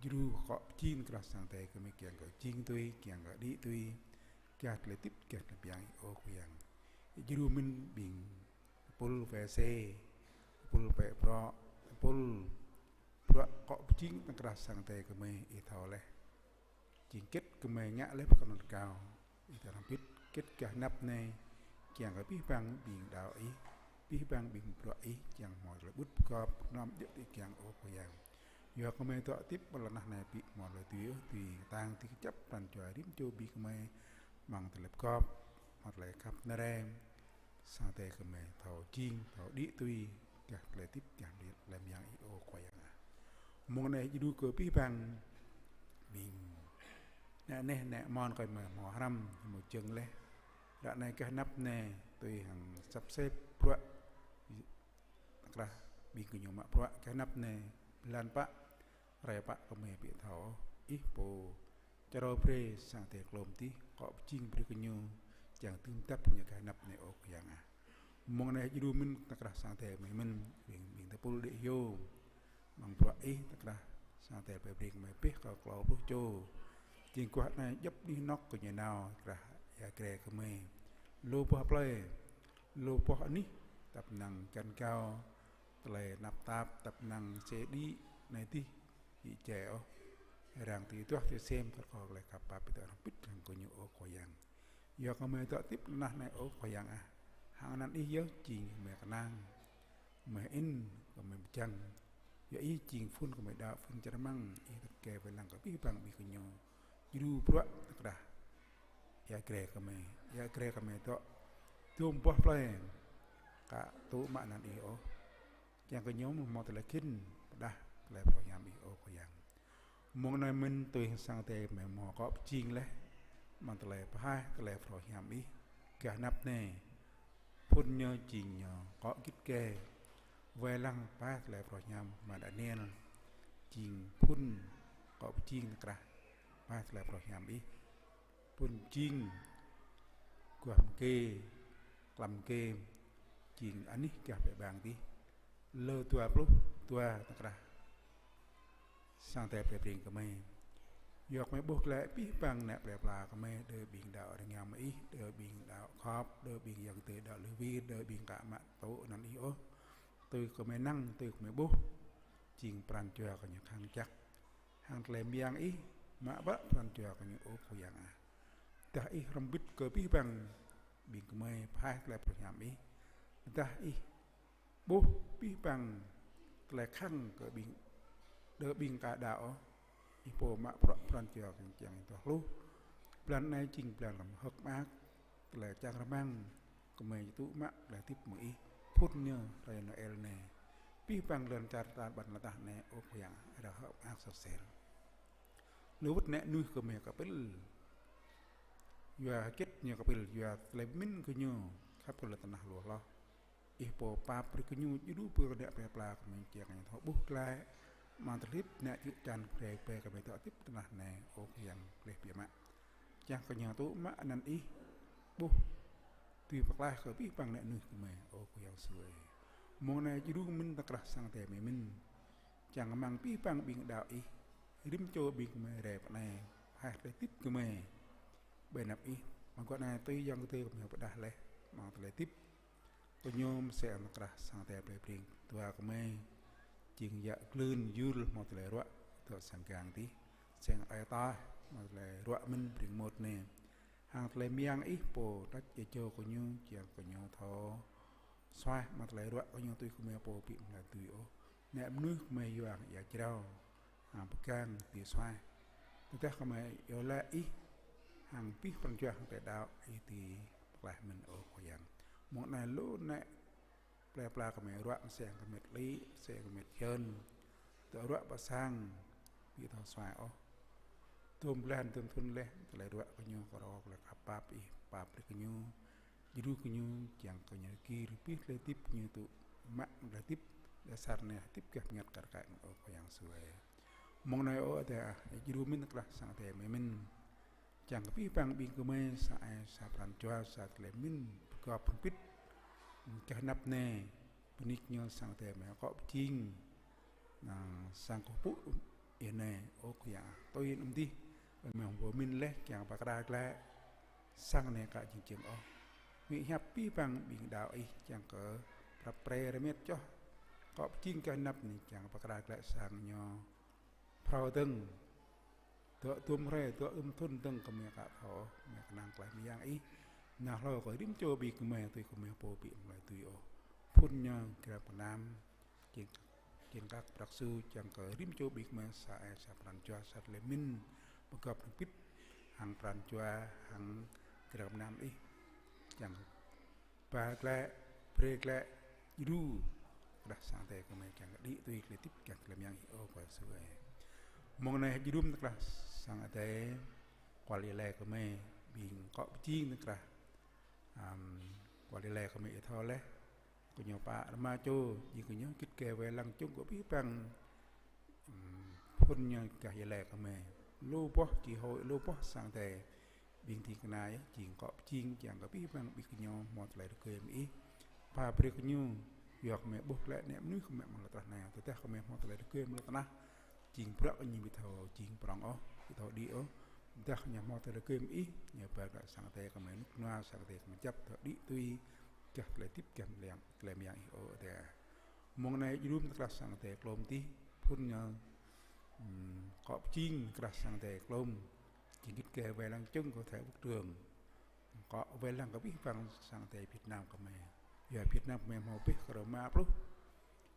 Djru akŏ pơjing tơkrah sang Ơi Adai gơmơi kiăng kơ jing tui, kiăng kơ đĭ tui, gah tơlơi hơdip, gah tơlơi pơyang Ih ơ Khua Yang. Djru mơ̆n ƀing tơpul wai se, tơpul pĕ bruă, tơpul bruă akŏ pơjing tơkrah sang Ơi Adai gơmơi Ih thâo laih. Jing hơget gơmơi ngă laih pơkŏn rơkâo, Ih dŏ arăng pĭt, hơget gah anăp anai, kiăng kơ abih bang ƀing đaŏ Ih, abih bang ƀing bruă Ih, kiăng hmâo tơlơi ƀut pơgop, rơnŏm djơ̆ tui kiăng ơ Khua Yang. Yua kơ gơmơi dŏ hơdip amăng lŏn tơnah anai ƀu hmâo tơlơi tui ôh, tui kơtang, tui kơjăp pran jua rĭm čô ƀing gơmơi amăng tơlơi pơgop, amăng tơlơi khăp nơrai, sang Ơi Adai gơmơi thâo jing, thâo đĭ tui, gah tơlơi hơdip, gah tơlơi pơyang Ih ơ Khua Yang ah. Mông anai djru kơ abih bang ƀing ană neh, ană mon kơ gơmơi hmâo hrăm, hmâo jơ̆ng laih. Ră anai gah anăp anai tui hăng sắp xếp bruă tơkrah ƀing gơñu mă bruă gah anăp anai, blan pă, hrơi pă gơmơi ƀu thâo ôh. Ih pô čơrâo brơi sang Ơi Adai glông adih, akŏ pơjing brơi kơ gơñu, kiăng dưm dăp gơñu gah anăp anai ơ Khua Yang ah. Mông anai djru mơ̆n tơkrah sang Ơi Adai gơmơi mơ̆n, ƀing, ƀing tơpul đĭ hyu amăng bruă Ih tơkrah sang Ơi Adai brơi brơi gơmơi pĕ kơ klâo pluh čô. Jing guah anai djŏp anih anŏ gơñu nao tơkrah ia gre gơmơi. Lu boh plơi, lu boh anih, tăp năng găn gao tơlơi tơnap tap, tăp năng se đĭ anai adih, ƀu djơ̆ ôh. Arăng tui duah tui sem kơ tơlơi khăp pap Ih dŏ arăng pĭt hăng gơñu ơ Khua Yang. Yua kơ gơmơi dŏ hơdip lŏn tơnah anai ơ Khua Yang ah. Hăng anăn Ih yơh jing gơmơi kơnang, gơmơi in, gơmơi pơjing. Yua Ih jing phŭn gơmơi đaŏ, phŭn čơrơmang, Ih dŏ kơ wai lăng kơ abih bang ƀing gơñu djru bruă tơkrah ia gre gơmơi, ia gre gơmơi dŏ dôm boh plơi, aka tŭ mă anăn Ih ôh. Kiăng kơ gơñu hmâo tơlơi khĭn pơđah tơlơi phrâo hiam Ih ơ Khua Yang. Mông anai mơ̆n tui hăng sang Ơi Adai gơmơi hmâo akŏ pơjing laih amăng tơlơi pơhaih tơlơi phrâo hiam Ih gah anăp anai. Phŭn ñu jing ñu akŏ git gai wai lăng pơhaih tơlơi phrâo hiam Ama Daniel, jing phŭn akŏ pơjing tơkrah pơhaih tơlơi phrâo hiam Ih. Phŭn jing guah mơkê, klăm mơkê, jing anih gah pĕ bang adih. Lơ dua pluh dua tơkrah sang Ơi Adai brơi brơi gơmơi. Yua gơmơi ƀuh glaĭ abih bang ană plơi pla gơmơi, đơ ƀing đaŏ rơngiao mơ̆ng Ih, đơ ƀing đaŏ khŏp, đơ ƀing ayŏng adơi đaŏ lui wir, đơ ƀing aka mă tŭ anăn Ih ôh. Tui gơmơi năng, tui gơmơi ƀuh, jing pran jua gơñu khăng jăk hăng tơlơi pơyang Ih, mă bruă pran jua gơñu ơ Khua Yang ah. Tơdah Ih hrŏm hơbĭt kơ abih bang ƀing gơmơi pơhaih tơlơi phrâo hiam Ih. Tơdah Ih ƀuh abih bang tơlơi khăng kơ ƀing, đơ ƀing aka đaŏ ôh, Ih pô mă bruă pran jua kiăng kiăng Ih tuah hluh. Blan anai jing blan lăm hơ̆k mơak, tơlơi čang rơmang, Gơmơi či tŭ mă tơlơi hơdip mơ̆ng Ih, phŭn ñu hrơi Noel anai. Abih bang lŏn čar ta ƀơi lŏn tơnah anai, ơ Khua Yang, rơhơ̆ mơak sơsel. Lu wơ̆t ană mơnuih gơmơi kơpĭl. Yua hơget ñu kơpĭl? Yua tơlơi pơmĭn gơñu khăp kơ lŏn tơnah lu hloh. Ih pô pap brơi kơ ñu, djru pơ ană plei pla gơmơi kiăng kơ ñu thâo ƀuh glaĭ amăng tơlơi hơdip ană čư̆ čan brơi brơi gơmơi dŏ hơdip tơnah anai, ơ Khua Yang, plih biă mă. Kiăng kơ ñu tŭ mă anăn Ih ƀuh tui pơklaih kơ abih bang ană mơnuih gơmơi, ơ Khua Yang Yêsu ơi. Mông anai djru mĭn tơkrah sang Ơi Adai gơmơi mĭn. Kiăng kơ amăng abih bang ƀing đaŏ Ih, rĭm čô ƀing gơmơi rai pơ anai, hơ̆k tơlơi hơdip gơmơi ƀơi anăp Ih. Mơguah anai tui Yang Adai gơmơi pơrơđah laih amăng tơlơi hơdip. Kơ ñu mơsĕ tơkrah sang Ơi Adai plei Breng dua gơmơi, jing yă Glưn Yul hmâo tơlơi ruă dŏ sang gang adih, sang Ơi Taih hmâo tơlơi ruă mĭn Breng Môt anai. Hăng tơlơi mơyang Ih pô đač ia jâo kơ ñu, kiăng kơ ñu thâo suaih amăng tơlơi ruă kơ ñu tui gơmơi pô ƀu mă tơlơi dưi ôh. Ană mơnuih gơmơi yua hăng ia jrao, hăng pơgang tui suaih. Tơdah gơmơi iâu laĭ Ih hăng abih pran jua hăng tơlơi đaŏ, Ih dưi pơklaih mơ̆n, ơ Khua Yang. Mông anai lu ană plei pla gơmơi ruă, mơsĕ gơmơi tơlĭ, mơsĕ gơmơi tơhiơn, dŏ ruă pơ sang, ƀu thâo suaih ôh. Dôm blan dôm thŭn laih, tơlơi ruă kơ ñu kơ rô, tơlơi khăp pap Ih pap brơi kơ ñu, djru kơ ñu, kiăng kơ ñu gir abih tơlơi hơdip ñu tŭ mă tơlơi hơdip, dasar anai hơdip gah pơngăt kar kaĭ, ơ Khua Yang Yêsu ơi. Mông anai, ơ Adai ah, djru mĭn tơkrah sang Ơi Adai gơmơi mĭn. Kiăng kơ abih bang ƀing gơmơi sa ai sa pran jua, sa tơlơi mĭn, pơgop pơpĭt, gah anăp anai, bơni kơ ñu sang Ơi Adai gơmơi akŏ pơjing, nă, sang kơkuh pơpŭ Ih anai, ơ Khua Yang, tui anŭn dih, gơmơi hmâo pơmĭn laih kiăng pơkra glaĭ sang anai ka jing jing ôh. Mĭ hiăp abih bang ƀing đaŏ Ih kiăng kơ prăp pre rơmet čoh, akŏ pơjing gah anăp anai kiăng pơkra glaĭ sang ñu phrâo dơ̆ng. Dŏ dôm hrơi, dŏ dôm thŭn dơ̆ng gơmơi ka thâo, gơmơi kơnang tơlơi mơyang Ih. Nao hlâo kơ rĭm čô ƀing gơmơi tui gơmơi pô ƀu mă tơlơi dưi ôh. Phŭn ñu gơnam gơnam, jing, jing kăk prăk su, kiăng kơ rĭm čô ƀing gơmơi sa ai sa pran jua, sa tơlơi mĭn, pơgop pơpĭt, hăng pran jua, hăng gơnam gơnam Ih. Kiăng ba glaĭ, brơi glaĭ, djru tơkrah sang Ơi Adai gơmơi kiăng kơ đĭ tui tơlơi hơdip kiăng tơlơi mơyang Ih, ơ Khua Yang Yêsu ơi. Mông anai djru mĭn tơkrah sang Ơi Adai, kual iâu laĭ gơmơi, ƀing akŏ pơjing tơkrah, ăm, kual iâu laĭ gơmơi ih thâo laih. Kơ ñu pă rơma čô, jing kơ ñu git gai wai lăng čung kơ abih bang, ừm, phŭn ñu gah iâu laĭ gơmơi. Lu boh chi hội, lu boh sang Ơi Adai, ƀing ding kơna yơh, jing akŏ pơjing, kiăng kơ abih bang ƀing gơñu hmâo tơlơi rơgơi mơ̆ng ih. Ba brơi kơ ñu, yua kơ gơmơi ƀuh glaĭ ană mơnuih gơmơi amăng lŏn tơnah anai. Tơdah gơmơi hmâo tơlơi rơgơi amăng lŏn tơnah, jing bruă kơ ñu ƀu thâo jing prŏng ôh, ƀu thâo đĭ ôh. Tơdah ñu hmâo tơlơi rơgơi mơ̆ng ih, ñu ba glaĭ sang Ơi Adai gơmơi, rơnŭk rơnua sang Ơi Adai gơmơi kơjăp thâo đĭ tui gah tơlơi hơdip, gah tơlơi mơyang ih, ơ Ơi Adai. Mông anai djru mơ̆n tơkrah sang Ơi Adai klôm dih, phŭn ñu, ừm, akŏ pơjing tơkrah sang Ơi Adai klôm. Jing git gai wai lăng čung kơ Thái Quốc Trường. Akŏ wai lăng kơ abih bang sang Ơi Adai Việt Nam gơmơi. Yua Việt Nam gơmơi hmâo abih kơ rơma pluh,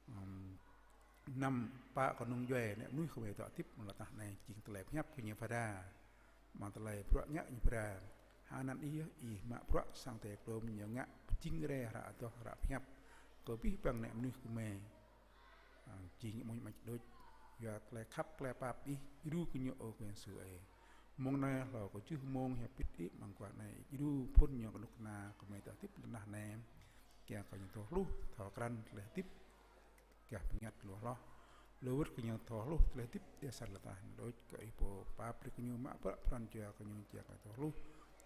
ừm, năm pă kơnung djuai ană mơnuih gơmơi dŏ hơdip amăng lŏn tơnah anai, jing tơlơi pơhiăp kơ ñu pơđar. Amăng tơlơi bruă ngă ñu pơđar. Hăng anăn ih, ih mă bruă sang Ơi Adai klôm ñu ngă pơjing rai hră adoh hră pơhiăp kơ abih bang ană mơnuih gơmơi. Ă, jing amuñ mač đôč. Yua tơlơi khăp tơlơi pap ih, djru kơ ñu, ơ Khua Yang Yêsu ơi. Mông anai hlâo kơ tơjuh mông hiăp pit ih amăng guah anai, djru phŭn ñu kơnuk kơna gơmơi dŏ hơdip amăng lŏn tơnah anai. Kiăng kơ ñu thâo hluh, thâo krăn tơlơi hơdip gah pơngăt lu hloh. Lu wơ̆t kơ ñu thâo hluh tơlơi hơdip dêh asar lŏn tơnah anai đôč, kơ ih pô pap brơi kơ ñu mă bruă pran jua kơ ñu kiăng kơ thâo hluh,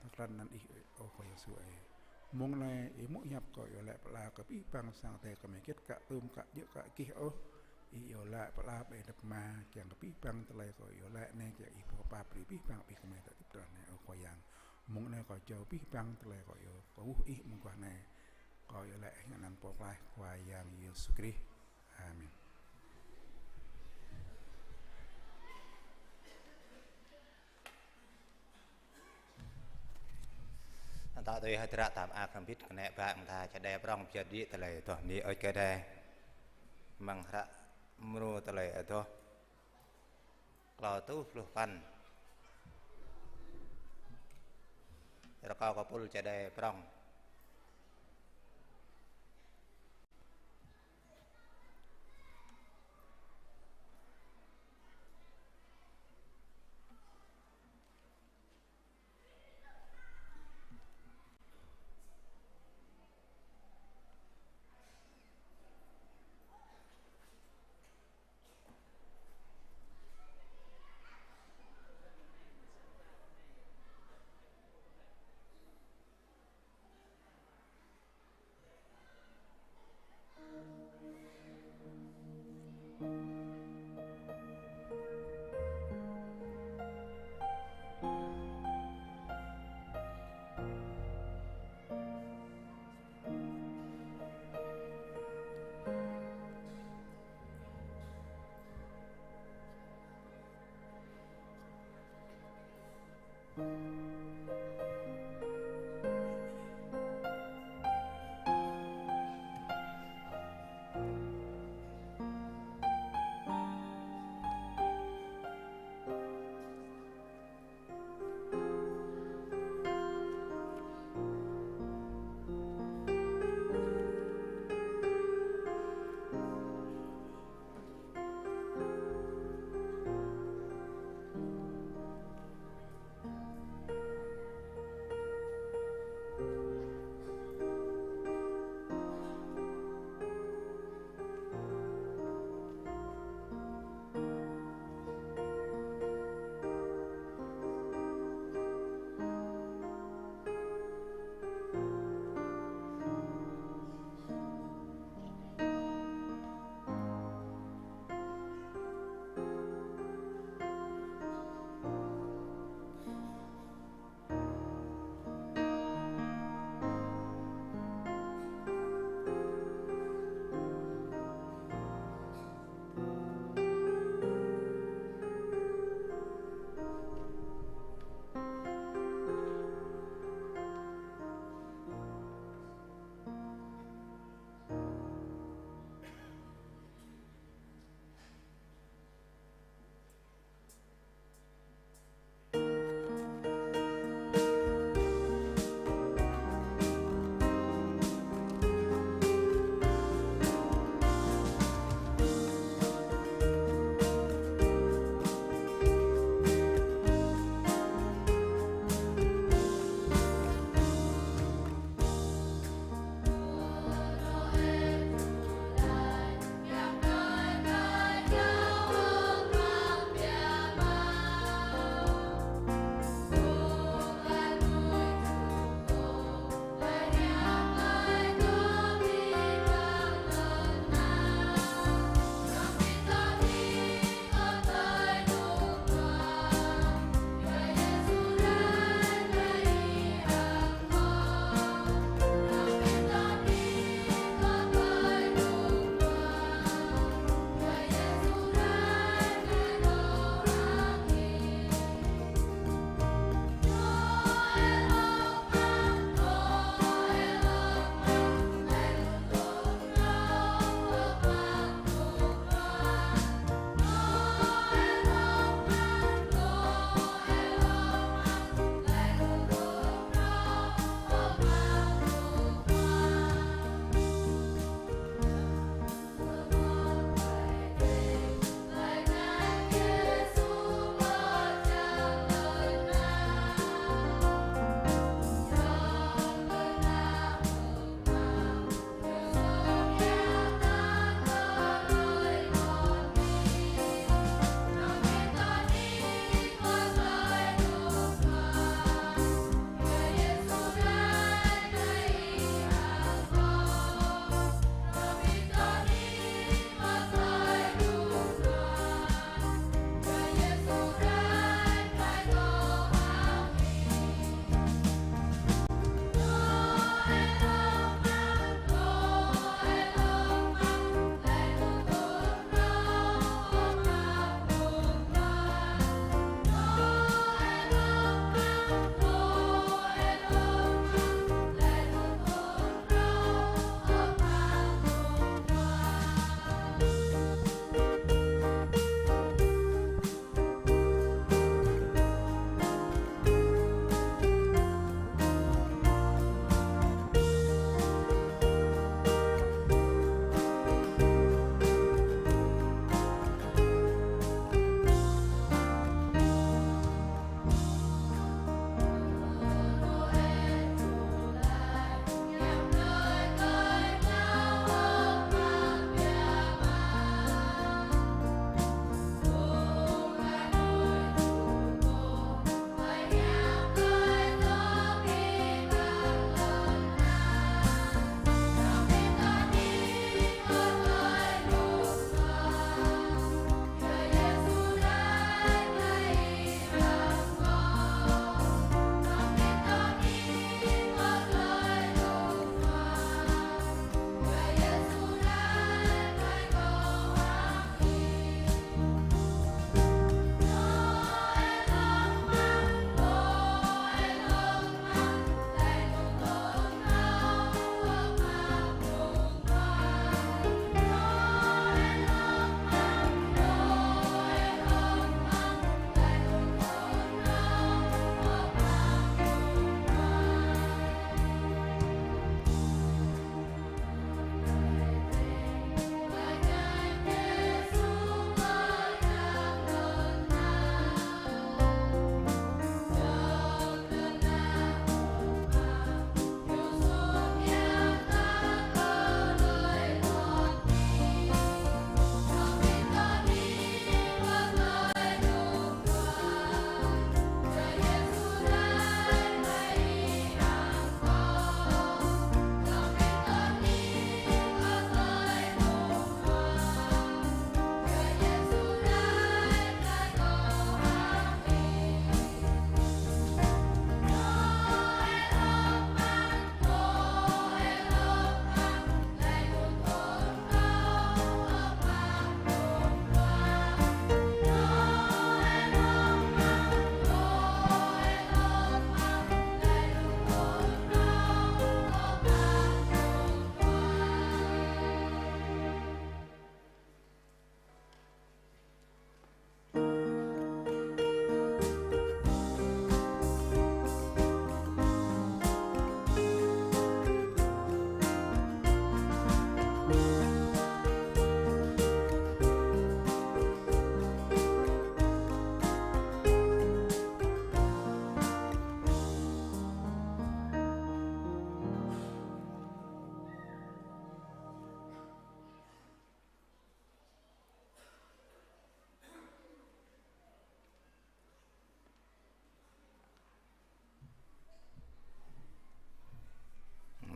thâo krăn anăn ih, ơ Khua Yang Yêsu ơi. Mông anai ih hmư̆ hiăp kâo iâu laĭ pơala kơ abih bang sang Ơi Adai gơmơi hơget ka tơm ka djơ̆ ka gih ôh. Ih iâu laĭ pơala ƀơi anăp Ama, kiăng kơ abih bang tơlơi kâo iâu laĭ anai kiăng ih pô pap brơi abih bang ƀing gơmơi dŏ hơdip amăng lŏn tơnah anai, ơ Khua Yang. Mông anai kâo jao abih bang tơlơi kâo iâu, kâo huĭ ih amăng guah anai. Kâo iâu laĭ hăng anăn Pô Pơklaih Khua Yang Yêsu Krist. Amen. Anŭn ta tui hơdră tam ak hrăm bit kơnĕ bă mơta čơđai prŏng pơyơr đĭ tơlơi adoh bơni hơơč kơ Ơi Adai. Amăng hră mrô tơlơi adoh klâo tơjuh pluh păn. Rơkâo kơ pul čơđai prŏng.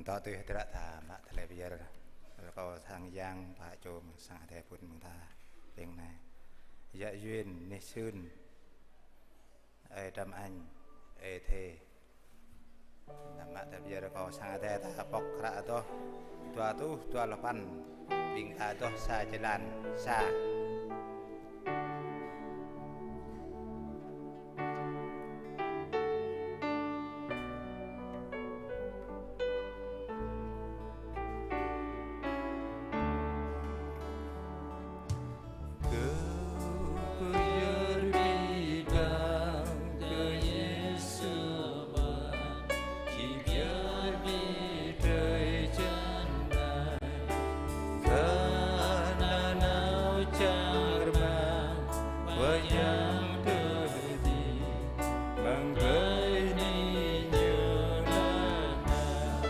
Tŏ tui hơdră ta mă tơlơi pơyơr. Rơkâo sang yang pă čô mơ̆ng sang Adai phŭn mơ̆ng ta ƀing anai. Yă Yuên, Nih Sưn, Ơi Trâm Anh, Ơi Thê. Ta mă tơlơi pơyơr rơkâo sang Adai ta pŏk hră adoh dua rơtuh dua pluh păn, ƀing ta adoh sa jơlan, sa. Kơ pơyơr ƀing ta kơ Yêsu mơ̆n, či pơyơr ƀing drơi jăn anai. Kơ nanao čar mơ̆ng wơ̆t yang tơdơi, mơ̆ng tơlơi anai ñu lăng nao.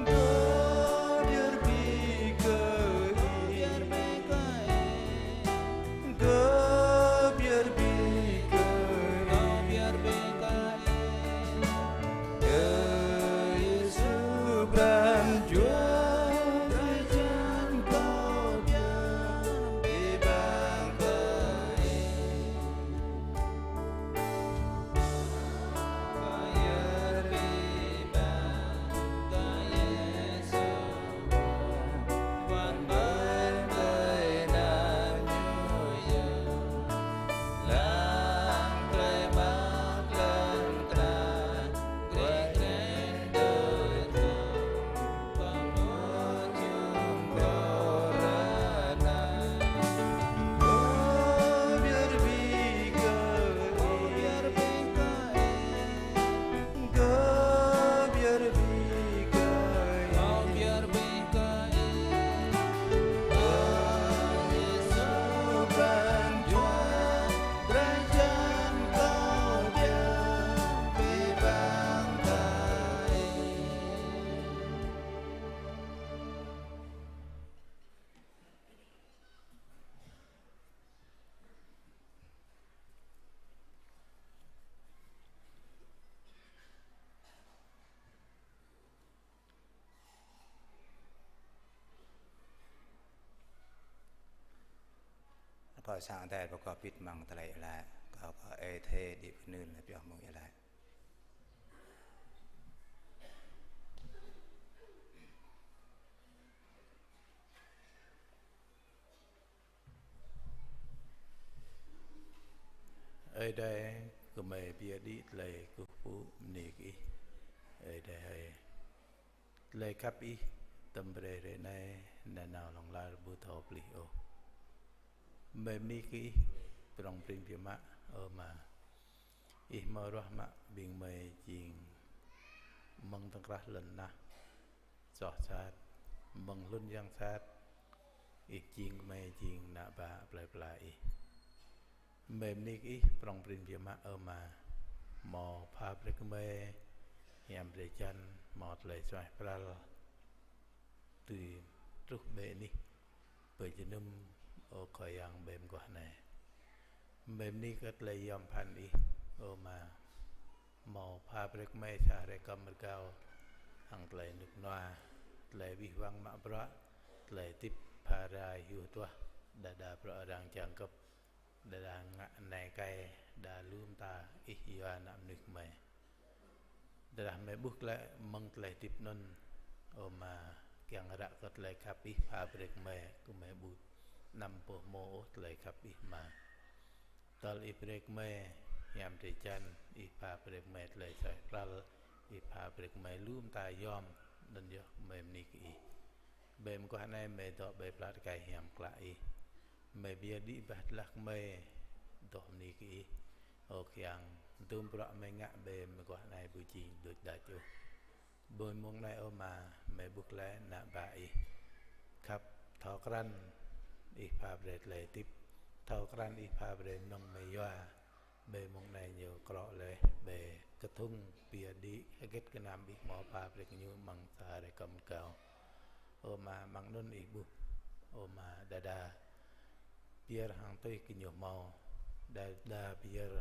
Kơ pơyơr ƀing kơ Ih. Kơ pơyơr ƀing kơ Ih. Kơ Yêsu pran jua, drơi jăn kâo pơyơr ƀing kơ Ih. Rơkâo sang Adai pơkŏ pit amăng tơlơi iâu laĭ. Rơkâo kơ Ơi Thê đĭ pơnưn laĭ pioh mơ̆ng iâu laĭ. Ơi Adai, gơmơi pơyơr đĭ tơlơi kơkuh pơpŭ bơni kơ Ih. Ơi Adai hơi, tơlơi khăp Ih tơm brơi hrơi anai nanao hlŏng lar ƀu thâo pơplih ôh. Gơmơi bơni kơ Ih prŏng prin biă mă, ơ Ama. Ih hmâo ruah mă ƀing gơmơi jing mơ̆ng tơkrah lŏn tơnah soh sat, mơ̆ng hlŭn yang sat, Ih jing gơmơi jing ană bă plơi pla Ih. Gơmơi bơni kơ Ih prŏng prin biă mă, ơ Ama. Hmâo pha brơi kơ gơmơi hiam drơi jăn, hmâo tơlơi suaih pral tui truh ƀơi anih pơjơnum, ơ Khua Yang ƀơi mơguah anai. Gơmơi bơni kơ tơlơi yom pơphan Ih, ơ Ama. Hmâo pha brơi kơ gơmơi sa hrơi kơm rơgao hăng tơlơi rơnŭk rơnua, tơlơi abih bang mă bruă, tơlơi hơdip pha rai hyu duah, đơđa bruă arăng jang gơ̆p, đơđa ngă anai kai, đa lu mơta Ih yua ană mơnuih gơmơi. Tơdah gơmơi ƀuh glaĭ mơ̆ng tơlơi hơdip anŭn, ơ Ama, kiăng ră kơ tơlơi khăp Ih pha brơi kơ gơmơi, kơ gơmơi ƀu anăm pơhmô ôh tơlơi khăp Ih, Ama. Tơl Ih brơi kơ gơmơi hiam drơi jăn, Ih pha brơi kơ gơmơi tơlơi suaih pral, Ih pha brơi kơ gơmơi lu mơta yom, anŭn yơh gơmơi bơni kơ Ih. Ƀơi mơguah anai gơmơi dŏ ƀơi pla tơkai hiam klă Ih. Gơmơi pơyơr đĭ bah tơlơi gơmơi dŏ bơni kơ Ih. Ơ Khua Yang, dŭm bruă gơmơi ngă ƀơi mơguah anai ƀu jing đôč đač ôh. Ƀơi mông anai, ơ Ama, gơmơi ƀuh glaĭ ană bă Ih khăp, thâo krăn Ih pha brơi tơlơi hơdip, thâo krăn Ih pha brơi mơnơ̆ng gơmơi yua. Ƀơi mông anai ñu krŏ laih ƀơi kơthŭng pơyơr đĭ hơget gơnam Ih hmâo pha brơi kơ ñu amăng sa hrơi kơm rơgao. Ơ Ama, amăng anŭn Ih ƀuh, ơ Ama, đơđa pơyơr hăng tui kơ ñu hmâo, đơđa pơyơr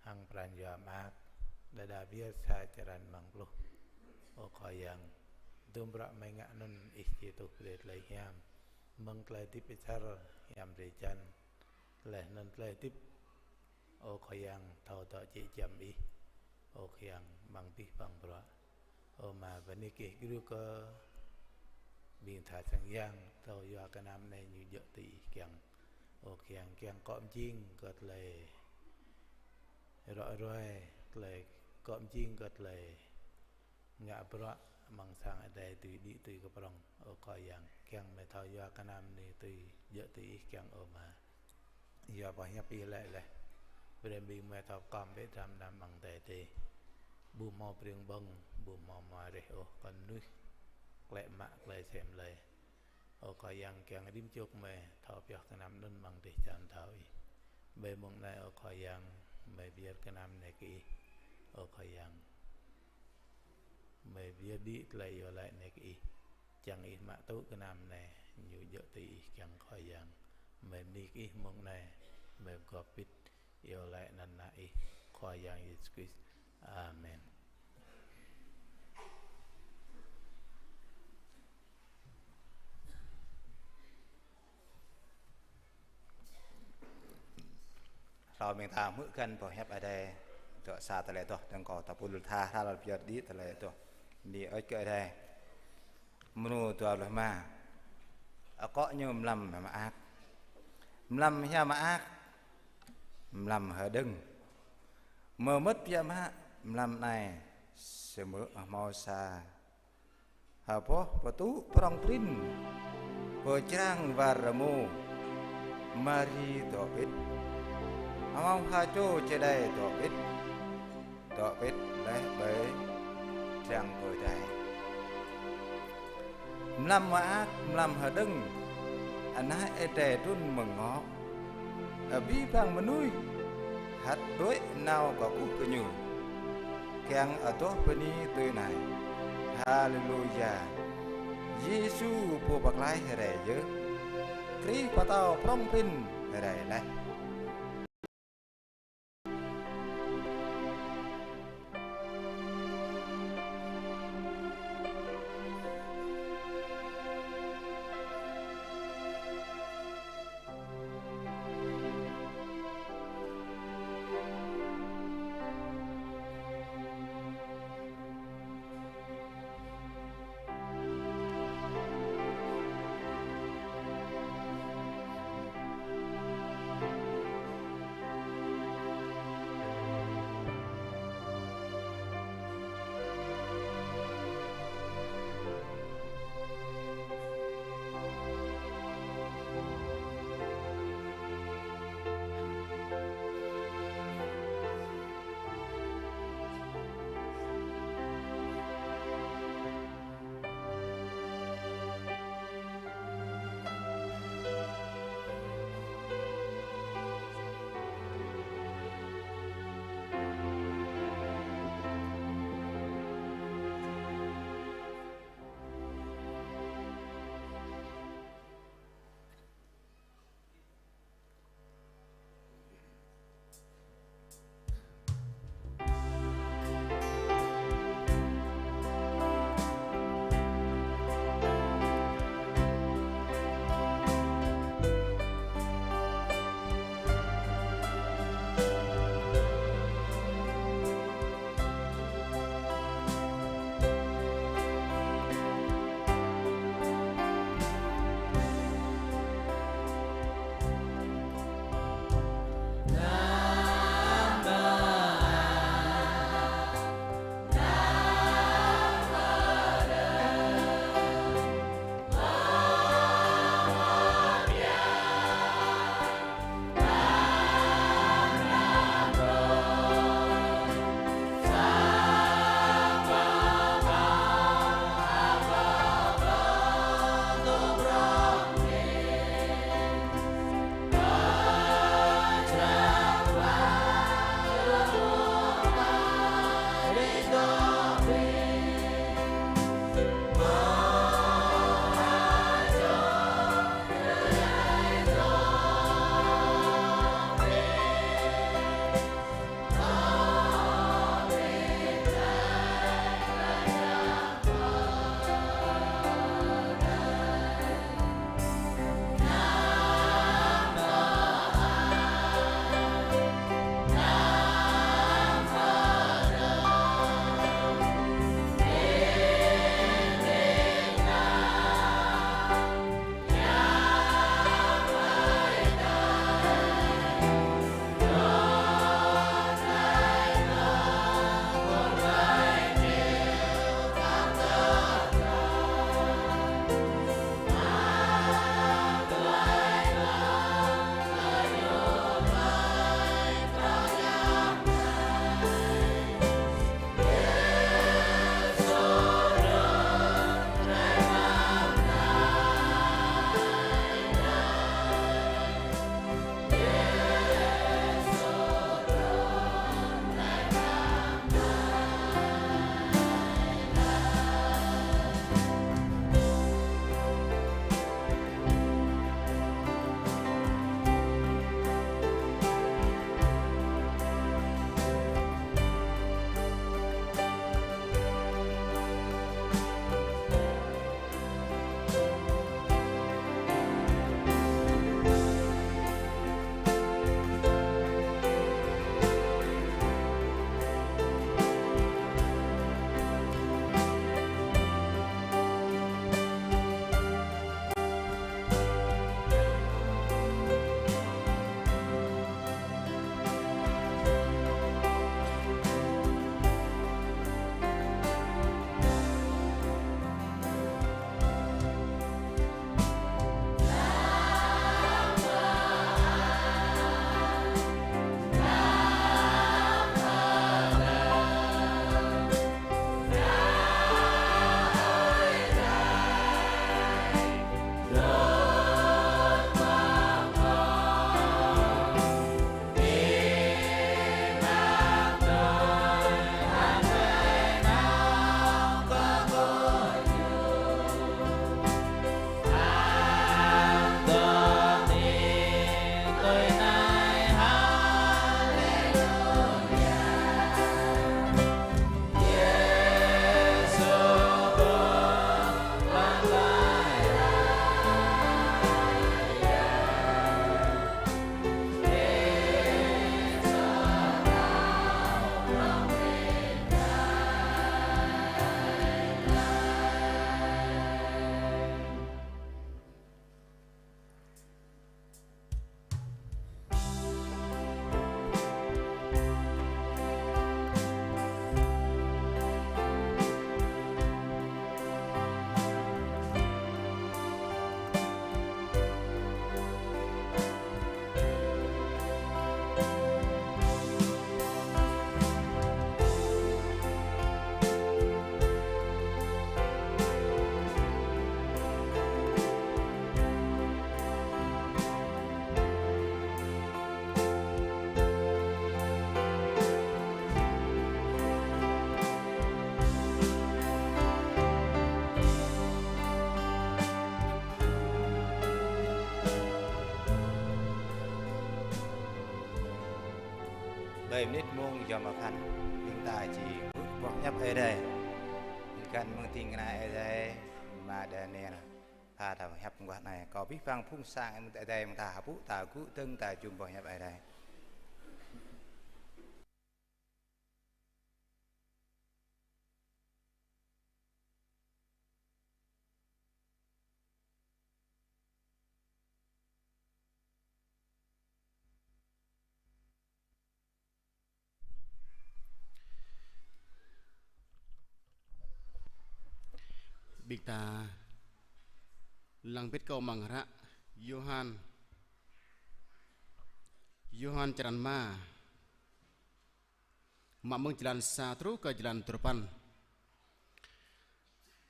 hăng pran jua mơak, đơđa pơyơr sa črăn amăng pluh. Ơ Khua Yang, Dŭm bruă mơ̆ng ngă anŭn Ih či tuh brơi tơlơi hiam. Mơ̆ng tơlơi hơdip asar hiam drơi jăn. Laih anŭn tơlơi hơdip, ơ Khua Yang, thâo dŏ jĕ giăm Ih. Ơ Khua Yang, amăng abih bang bruă. Ơ Ama, bơni kơ Ih gru kơ ƀing tha sang yang, thâo yua gơnam anai ñu djơ̆ tui Ih kiăng. Ơ Khua Yang, kiăng akŏ mơjing kơ tơlơi rŏ ruai, tơlơi akŏ mơjing kơ tơlơi ngă bruă amăng sang adai tui đĭ tui kơ prŏng. Ơ Khua Yang, kiăng mơi thâo yua gơnam anai tui djơ̆ tui Ih kiăng, ơ Ama. Yua pơhiăp Ih laĭ laih: Brơi ƀing mơi thâo pơkom bĕ dram gơnam amăng adai adih. Ƀu hmâo pring ƀơ̆ng, ƀu hmâo mơreh ôh kơ mơnuih klĕ mă tơlơi sem lơi. Ơ Khua Yang, kiăng rĭm čô gơmơi thâo pioh gơnam anŭn amăng dêh čar pơthâo Ih. Ƀơi mông anai, ơ Khua Yang, mơi pơyơr gơnam anai kơ Ih. Ơ Khua Yang, mơi pơyơr đĭ tơlơi iâu laĭ anai kơ Ih. Čang Ih mă tŭ gơnam anai ñu djơ̆ tui Ih kiăng, Khua Yang. Mơi bơni kơ Ih mông anai, mơi pơgop pit iâu laĭ anăn ană Ih, Khua Yang Yêsu Krist. Amen. Hlâo mơ̆ng ta hmư̆ găn boh hiăp Adai, dŏ sa tơlơi adoh, dơ̆ng kâo ta pul tha hrăl pơyơr đĭ tơlơi adoh. Bơni ơi kơ Adai. Mrô dua pluh rơma. Akŏ ñu mlam mơak. Mlam hia mơak. Mlam hơđơ̆ng. Mơmŏt biă mă mlam anai, samơ̆ hmâo sa hơboh pơtŭ prŏng prin pơ črang war rơmô. Mari dŏ pĭt. Hmâo ha čô čơđai dŏ pĭt. Dŏ pĭt laih ƀơi trang pơdai. Mlam mơak, mlam hơđơ̆ng, ană Adai trŭn mơ̆ng ngŏ. Abih bang mơnuih hăt đuaĭ nao kơkuh kơ Ñu. Kiăng adoh bơni tui anai: Haleluya! Yêsu Pô Pơklaih rai yơh. Krist Pơtao prŏng prin rai laih. Mơnit mông yom apăn, ƀing ta či hmư̆ boh hiăp Ơi Adai. Găn mơ̆ng ding kơna Ơi Adai, Ama Daniel. Pha ta hiăp mơguah anai, kâo abih bang phung sang Ơi Adai mơ̆ng ta hơpŭ ta gŭ dơ̆ng ta jum boh hiăp Ơi Adai. Ƀing ta lăng bĕt kâo amăng hră Yôhan, Yôhan črăn rơma, mă mơ̆ng jơlan sa truh kơ jơlan duapăn.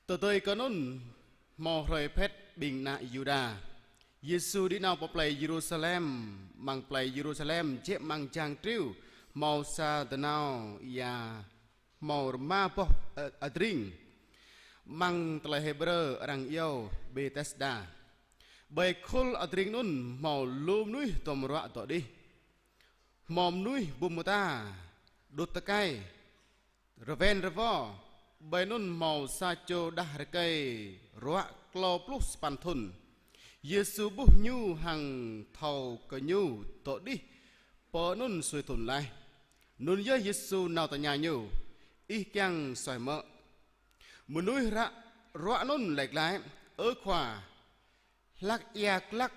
Tơdơi kơ anŭn hmâo hrơi Phét ƀing ană Yuđa, Yêsu đĭ nao pơ plei Yêrusalem. Amăng plei Yêrusalem, jĕ amăng jang triu, hmâo sa dơnao ia hmâo rơma boh, ơ, adring, amăng tơlơi Hêbrơ arăng iâu Bêtesda. Ƀơi khul adring anŭn hmâo lu mơnuih duăm ruă dŏ đih. Hmâo mơnuih bum mơta, đŭt tơkai, rơwen rơwo. Ƀơi anŭn hmâo sa čô đah rơkơi ruă klâo pluh sapăn thŭn. Yêsu ƀuh ñu hăng thâo kơ ñu dŏ đih pơ anŭn sui thŭn laih. Anŭn yơh Yêsu nao tơña ñu: Ih kiăng suaih mơ̆? Mơnuih ră ruă anŭn laĭ glaĭ: Ơ Khua, hlak ia glăk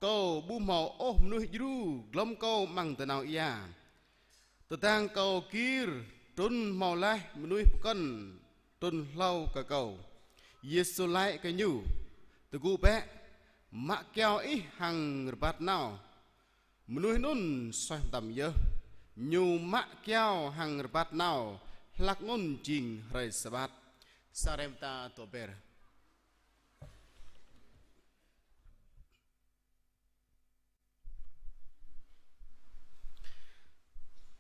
kâo ƀu hmâo ôh mơnuih djru glŏm kâo amăng dơnao ia. Tơdang kâo gir, trŭn hmâo laih mơnuih pơkŏn trŭn hlâo kơ kâo. Yêsu laĭ kơ ñu: Tơgŭ bĕ, mă kiao ih hăng rơbat nao. Mơnuih anŭn suaih mơtam yơh. Ñu mă kiao hăng rơbat nao, hlak anŭn jing hrơi Sabat. Sa rem ta tŏ ber.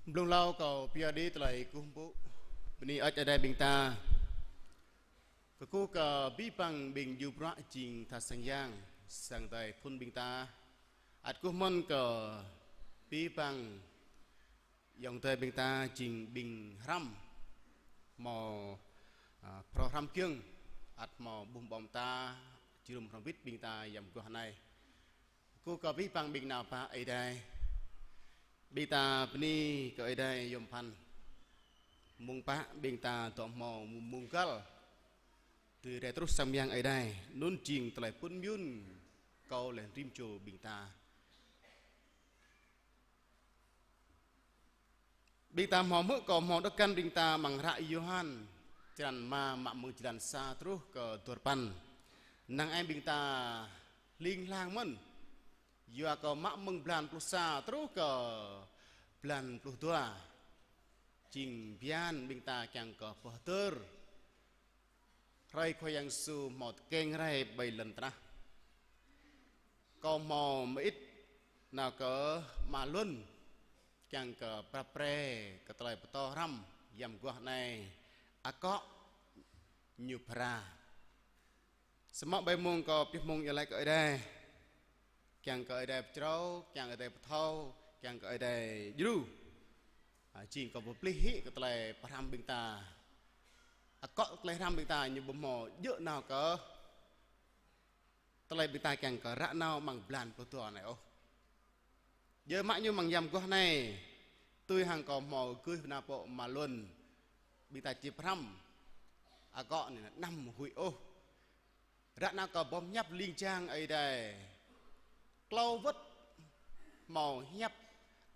Blung hlâo kâo pơyơr đĭ tơlơi kơkuh pơpŭ bơni hơơč Ơi Adai ƀing ta. Kơkuh kơ abih bang ƀing djru bruă jing tha sang yang, sang Ơi Adai phŭn ƀing ta. Ăt kơkuh mơ̆n kơ abih bang ayŏng adơi ƀing ta jing ƀing hrăm hmâo, a, phrâo hrăm giŏng, ăt hmâo ƀuh ƀơ̆ng ta, jơnum hrŏm hơbĭt ƀing ta yăm guah anai. Kơkuh kơ abih bang ƀing nao pă Ơi Adai. Ƀing ta bơni kơ Ơi Adai yom pơphan. Mơ̆ng pă ƀing ta dŏ hmâo mơ̆ng găl. Tui rai truh sang mơyang Ơi Adai, anŭn jing tơlơi pŭn mơyŭn kâo lĕ rĭm čô ƀing ta. Ƀing ta hmâo hmư̆ kâo hmâo đŏk găn ƀing ta amăng hră Yôhan, črăn rơma mă mơ̆ng jơlan sa truh kơ duapăn. Năng ai ƀing ta hling hlang mơ̆n. Yua kơ mă mơ̆ng blan pluh sa truh kơ blan pluh dua. Jing bơyan ƀing ta kiăng kơ pơhơdơr hrơi Khua Yang Yêsu hmâo tơkeng rai ƀơi lŏn tơnah. Kâo hmâo mơit nao kơ Ama Luân, kiăng kơ prap pre kơ tơlơi pơtô hrăm yăm guah anai, akŏ ñu phara. Samơ̆ ƀơi mông kâo pioh mông iâu laĭ kơ Ơi Adai. Kiăng kơ Ơi Adai pơčrâo, kiăng Ơi Adai pơthâo, kiăng kơ Ơi Adai djru. A, jing kâo pơplih hĭ kơ tơlơi pơhrăm ƀing ta. Akŏ tơlơi hrăm ƀing ta ñu ƀu hmâo djơ̆ nao kơ tơlơi ƀing ta kiăng kơ ră nao amăng blan pluh dua anai ôh. Djơ̆ mă ñu amăng yăm guah anai, tui hăng kâo hmâo gưi hơnăp pô Ama Luân, ƀing ta či pơhrăm akŏ anai anăm huĭ ôh. Ră nao kơ boh hiăp ling jang Ơi Adai. Klâo wơ̆t hmâo hiăp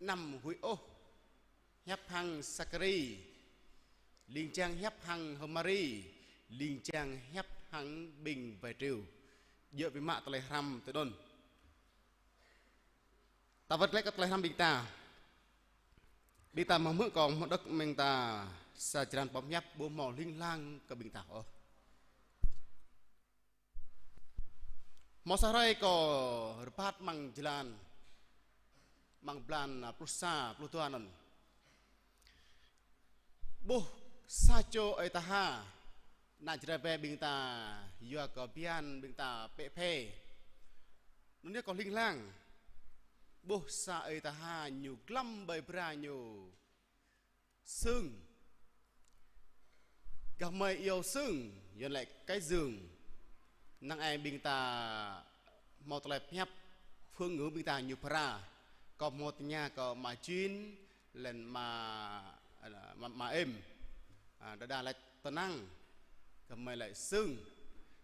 anăm huĭ ôh. Hiăp hăng Sakari. Ling jang hiăp hăng H'Mari. Ling jang hiăp hăng ƀing wai triu. Djơ̆ biă mă tơlơi hrăm tui anŭn. Ta wơ̆t glaĭ kơ tơlơi hrăm ƀing ta. Ƀing ta hmâo hmư̆ kâo hmâo đŏk mơ̆ng ta sa črăn boh hiăp ƀu hmâo hling hlang kơ ƀing ta ôh. Hmâo sa hrơi kâo rơbat amăng jơlan, amăng blan, a, pluh sa, pluh dua anŭn. Ƀuh sa čô ơi taha, ană Jrai ƀing ta, yua kơ bơyan ƀing ta pĕ phê. Anŭn yơh kâo hling hlang. Ƀuh sa ơi tha ha ñu glăm ƀơi bra ñu sưng. Gah mơi iâu sưng, Yuan lĕ cái giường. Năng ai ƀing ta hmâo tơlơi pơhiăp phương ngữ ƀing ta ñu phara. Kâo hmâo tơña kơ ama Jin, lĕ ama, ama, ama Êm. A, đơđa laĭ tơnăng, gah mơi laĭ sưng.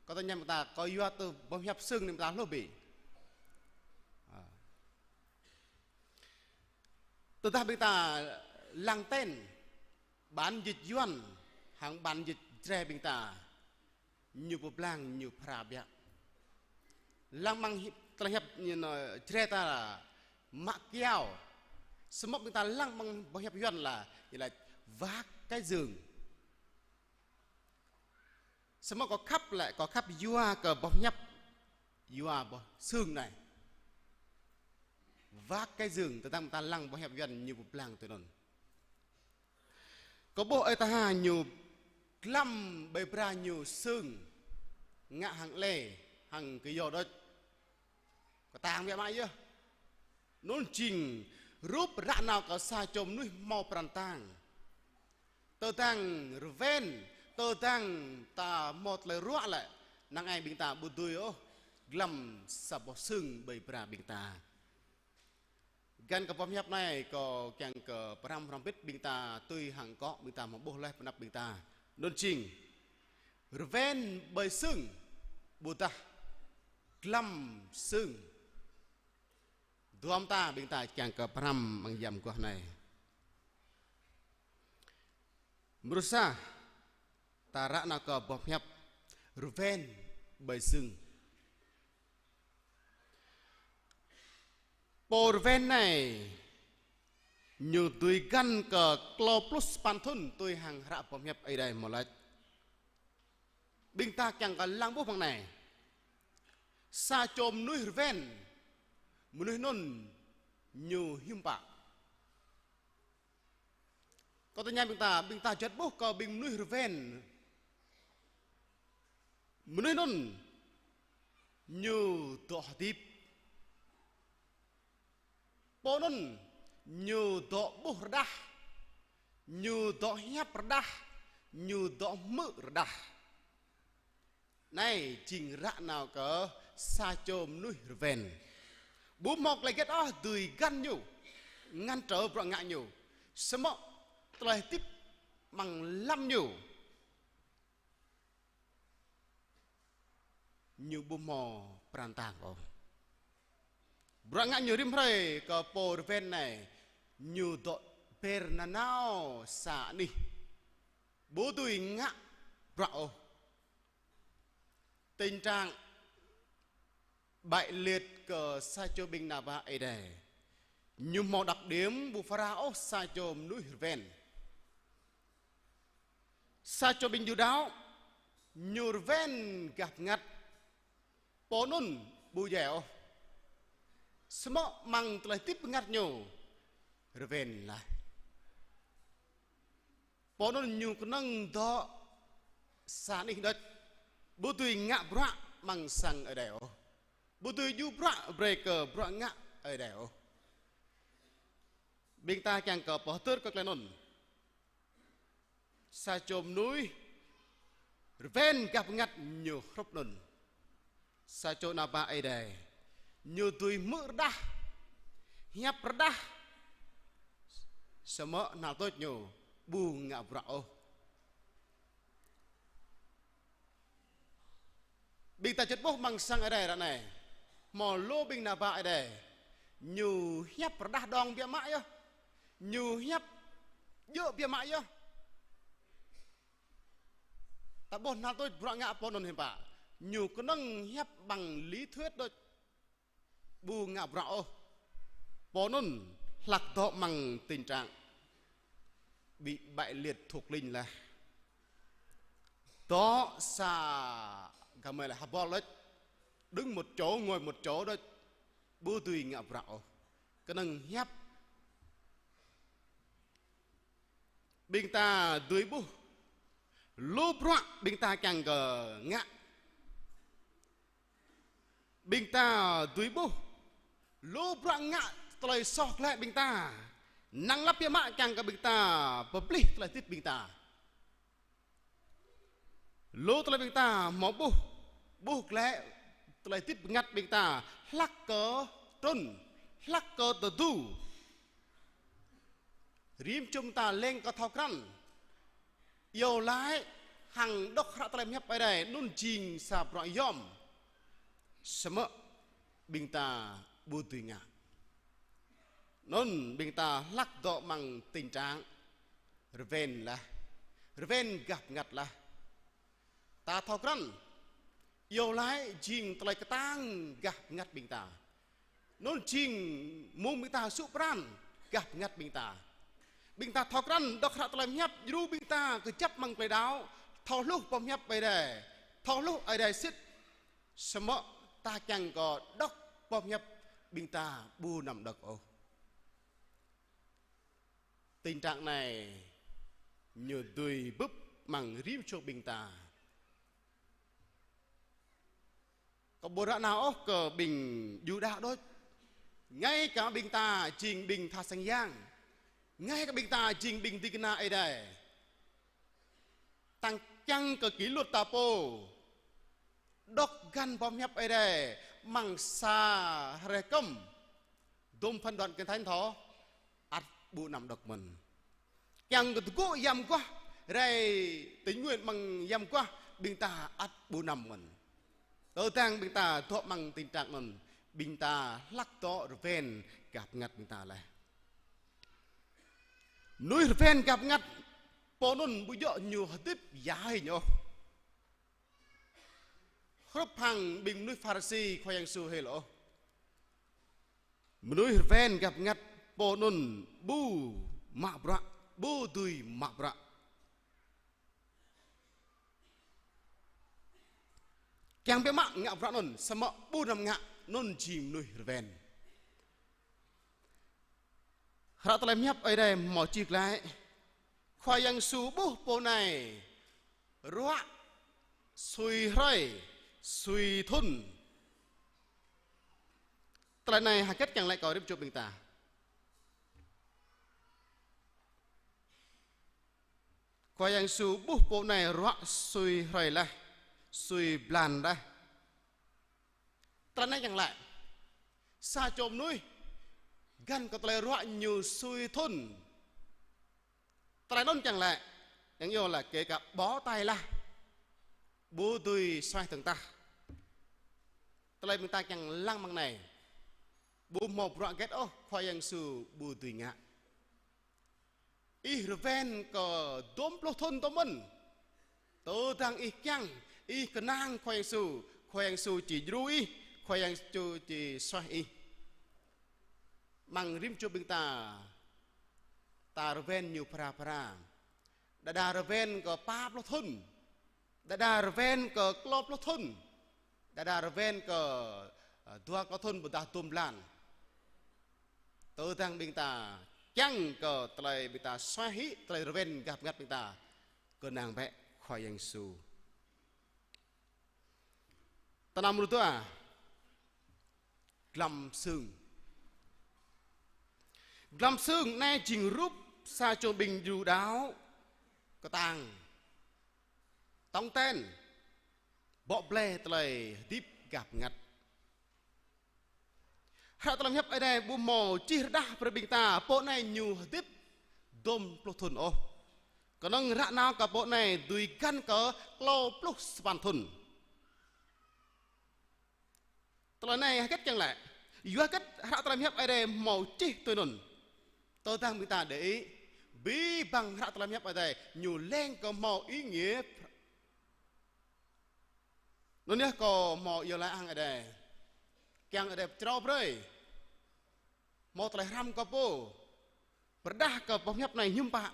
Kâo tơña ƀing ta, kâo yua tui boh hiăp sưng anai ƀing ta hluh ƀĭ. A. Tơdah ƀing ta lăng ten bản dịch Yuan hăng bản dịch Jrai ƀing ta, ñu pơblang ñu phara biă. Lăng amăng hi-, tơlơi hiăp ñu nao Jrai ta là mă kiao. Samơ̆ ƀing ta lăng amăng boh hiăp Yuan là, ñu laĭ vác cái giường. Samơ̆ kâo khăp lĕ, kâo khăp yua kơ boh hiăp, yua boh sưng anai. Vác cái giường, tơdang ta lăng boh hiăp Yuan ñu pơblang tui anŭn. Kâo ƀuh ơi tha ha ñu glăm ƀơi bra ñu sưng, ngă hăng lĕ, hăng kơyâo đôč. Kơtang biă mă yơh. Anŭn jing rup ră nao kơ sa čô mơnuih hmâo pran tang. Tơdang rơwen, tơdang ta hmâo tơlơi ruă lĕ, năng ai ƀing ta ƀu dưi ôh glăm sa boh sưng ƀơi bra ƀing ta. Găn kơ boh hiăp anai kâo kiăng kơ pơhrăm hrŏm hơbĭt ƀing ta tui hăng akŏ ƀing ta hmâo ƀuh laih pơ anăp ƀing ta. Anŭn jing rơwen ƀơi sưng, ƀôdah glăm sưng. Dua mơta ƀing ta kiăng kơ pơhrăm amăng yăm guah anai. Mrô sa, ta ră nao kơ boh hiăp rơwen ƀơi sưng. Pô rơwen anai ñu dưi găn kơ klâo pluh sapăn thŭn tui hăng hră boh hiăp Ơi Adai hmâo laĭ. Ƀing ta kiăng kơ lăng ƀuh amăng anai. Sa čô mơnuih rơwen, mơnuih anŭn ñu hiư̆m pă. Kâo tơña ƀing ta, ƀing ta juăt ƀuh kơ ƀing mơnuih rơwen. Mơnuih anŭn ñu dŏ hơdip. Pô anŭn ñu dŏ ƀuh rơđah, ñu dŏ hiăp rơđah, ñu dŏ hmư̆ rơđah. Anai jing ră nao kơ sa čô mơnuih rơwen. Ƀu hmâo tơlơi hơget ôh dưi găn ñu, ngăn trở bruă ngă ñu. Samơ̆ tơlơi hơdip amăng lăm ñu, ñu ƀu hmâo pran tang ôh. Bruă ngă ñu rĭm hrơi kơ pô rơwen anai, ñu dŏ ber nanao sa anih. Ƀu dưi ngă bruă ôh. Tình trạng bại liệt kơ sa čô ƀing ană bă Ơi Adai. Ñu hmâo đặc điểm ƀu phara ôh sa čô mơnuih rơwen. Sa čô ƀing Yuđa, ñu rơwen gah bơngăt. Pô anŭn ƀu djai ôh. Samơ̆ amăng tơlơi hơdip bơngăt ñu rơwen laih. Pô anŭn ñu kơnơ̆ng dŏ sa anih đôč. Ƀu dưi ngă bruă amăng sang Ơi Adai ôh. Ƀu dưi djru bruă brơi kơ bruă ngă Ơi Adai ôh. Ƀing ta kiăng kơ pơhơdơr kơ tơlơi anŭn. Sa čô mơnuih rơwen gah bơngăt ñu hrup anŭn. Sa čô ană bă Ơi Adai. Ñu dưi hmư̆ rơđah, hiăp rơđah. Samơ̆ hnal tuč ñu ƀu ngă bruă ôh. Ƀing ta juăt ƀuh amăng sang Ơi Adai ră anai. Hmâo lu ƀing ană bă Ơi Adai. Ñu hiăp rơđah đong biă mă yơh. Ñu hiăp djơ̆ biă mă yơh. Ta ƀuh hnal tuč bruă ngă pô anŭn hiư̆m pă. Ñu kơnơ̆ng hiăp amăng lý thuyết đôč. Ƀu ngă bruă ôh. Pô anŭn hlak dŏ amăng tình trạng bị bại liệt thuộc linh laih. Dŏ sa gah mơi laĭ hơbol đôč. Đứng một chỗ, ngồi một chỗ đôč. Ƀu dưi ngă bruă ôh. Kơnơ̆ng hiăp. Ƀing ta dưi ƀuh lu bruă ƀing ta kiăng kơ ngă. Ƀing ta dưi ƀuh lu bruă ngă tơlơi soh glaĭ ƀing ta. Năng lăp biă mă kiăng kơ ƀing ta pơplih tơlơi hơdip ƀing ta. Lu tơlơi ƀing ta hmâo ƀuh, ƀuh glaĭ tơlơi hơdip bơngăt ƀing ta hlăk kơ trŭn, hlăk kơ tơdu. Rĭm čô ƀing ta lêng kơ thâo krăn. Iâu laĭ hăng đŏk hră tơlơi pơhiăp Ơi Adai anŭn jing sa bruă yom. Samơ̆ ƀing ta ƀu dưi ngă. Anŭn ƀing ta hlăk dŏ amăng tình trạng rơwen laih. Rơwen gah bơngăt laih. Ta thâo krăn, iâu laĭ jing tơlơi kơtang gah bơngăt ƀing ta. Anŭn jing mơ̆ng ƀing ta sŭ pran gah bơngăt ƀing ta. Ƀing ta thâo krăn đŏk hră tơlơi pơhiăp djru ƀing ta kơjăp amăng tơlơi đaŏ, thâo hluh boh pơhiăp Ơi Adai, thâo hluh Ơi Adai sĭt. Samơ̆ ta kiăng kơ đŏk boh pơhiăp ƀing ta ƀu năm đŏk ôh. Tình trạng anai ñu dưi bưp amăng rĭm čô ƀing ta. Kâo ƀu ră nao ôh kơ ƀing Yuđa đôč. Ngay cả ƀing ta jing ƀing tha sang yang. Ngay cả ƀing ta jing ƀing ding kơna Ơi Adai. Tăng kiăng kơ kỷ luật ta pô. Đŏk găn boh pơhiăp Ơi Adai amăng sa hrơi kơm. Dôm phân đoạn Kinh Thánh thâo, ăt ƀu năm đŏk mơ̆n. Kiăng kơ tơgŭ yăm guah, rai tơñuên amăng yăm guah, ƀing ta ăt ƀu năm mơ̆n. Tơdang ƀing ta dŏ amăng tình trạng anŭn, ƀing ta hlăk dŏ rơwen gah bơngăt ƀing ta laih. Mơnuih rơwen gah bơngăt, pô anŭn ƀu djơ̆ ñu hơdip ya hĭ ñu ôh. Hrup hăng ƀing mơnuih Pharisi Khua Yang Yêsu hil ôh. Mơnuih rơwen gah bơngăt pô anŭn ƀu mă bruă, ƀu dưi mă bruă. Kiăng biă mă ngă bruă anŭn, samơ̆ ƀu năm ngă, anŭn jing mơnuih rơwen. Hră tơlơi pơhiăp Ơi Adai hmâo čih glaĭ. Khua Yang Yêsu ƀuh pô anai ruă sui hrơi, sui thŭn. Tơlơi anai hơget kiăng laĭ kơ rĭm čô ƀing ta. Khua Yang Yêsu ƀuh pô anai ruă sui hrơi laih, sui blan laih. Tơlơi anai kiăng laĭ. Sa čô mơnuih găn kơ tơlơi ruă ñu sui thŭn. Tơlơi anŭn kiăng laĭ. Yang iâu laĭ kể cả bó tay laih. Ƀu dưi suaih dơ̆ng tah. Tơlơi ƀing ta kiăng lăng amăng anai. Ƀu hmâo bruă hơget ôh Khua Yang Yêsu ƀu dưi ngă. Ih rơwen kơ dôm pluh thŭn tơ mơ̆n. Tơdang ih kiăng, ih kơnang Khua Yang Yêsu, Khua Yang Yêsu či djru ih, Khua Yang Yêsu či suaih ih. Amăng rĭm čô ƀing ta, ta rơwen ñu phara phara. Đơđa rơwen kơ pă pluh thŭn. Đơđa rơwen kơ klâo pluh thŭn. Đơđa rơwen kơ, ơ, dua klâo thŭn ƀôdah dôm blan. Tơdang ƀing ta kiăng kơ tơlơi ƀing ta suaih hĭ tơlơi rơwen gah bơngăt ƀing ta, kơnang bĕ Khua Yang Yêsu. Tơnăm mrô dua. Glăm sưng. Glăm sưng anai jing rup sa čô ƀing djru đaŏ kơtang. Tong ten. Bŏ blai tơlơi hơdip gah bơngăt. Hră tơlơi pơhiăp Ơi Adai ƀu hmâo čih rơđah brơi ƀing ta pô anai ñu hơdip dôm pluh thŭn ôh. Kơnơ̆ng ră nao kơ pô anai dưi găn kơ klâo pluh sapăn thŭn. Tơlơi anai hơget kiăng laĭ? Yua hơget hră tơlơi pơhiăp Ơi Adai hmâo čih tui anŭn? Tơdang ƀing ta để ý, abih bang hră tơlơi pơhiăp Ơi Adai ñu leng kơ hmâo ý nghĩa. Anŭn yơh kâo hmâo iâu laĭ hăng Ơi Adai. Kiăng Ơi Adai pơčrâo brơi. Hmâo tơlơi hrăm kơ pô. Pơrơđah kơ boh pơhiăp anai hiư̆m pă.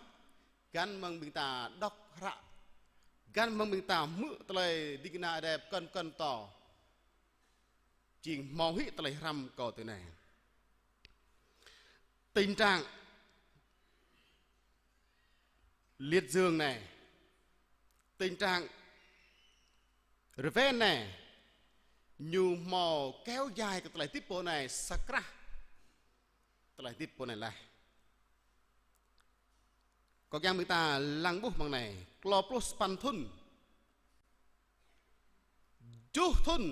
Găn mơ̆ng ƀing ta đŏk hră. Găn mơ̆ng ƀing ta hmư̆ tơlơi ding kơna Ơi Adai pơkŏn pơkŏn pơtô. Jing hmâo hĭ tơlơi hrăm kơ tui anai. Tình trạng liệt giường anai, tình trạng rơwen anai, ñu hmâo kéo dài kơ tơlơi hơdip pô anai sa krah. tơlơi hơdip pô anai laih. Kâo kiăng ƀing ta lăng ƀuh mơ̆ng anai, klâo pluh sapăn thŭn, tơjuh thŭn,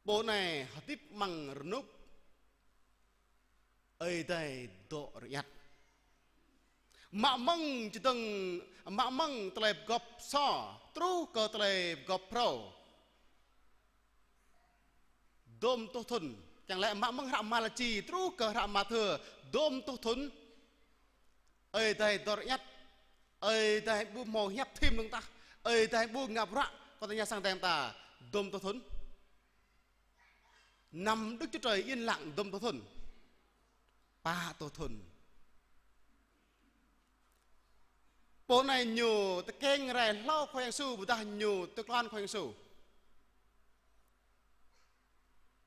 pô anai hơdip amăng rơnŭk Ơi Adai dŏ rơiăt. Mă mơ̆ng čơdơ̆ng, mă mơ̆ng tơlơi pơgop sô truh kơ tơlơi pơgop phrâo, dôm tơjuh thŭn. Kiăng laĭ mă mơ̆ng hră Malachi truh kơ hră Mathiơ, dôm tơjuh thŭn, Ơi Adai dŏ rơiăt. Ơi Adai ƀu hmâo hiăp thim dơ̆ng tah. Ơi Adai ƀu ngă bruă, kơ tơña sang tơm ta, dôm tơjuh thŭn. Năm Đức Chúa Trời yên lặng dôm tơjuh thŭn? Pă tơjuh thŭn. Pô anai ñu tơkeng rai hlâo Khua Yang Yêsu, ƀôdah ñu tui klon Khua Yang Yêsu?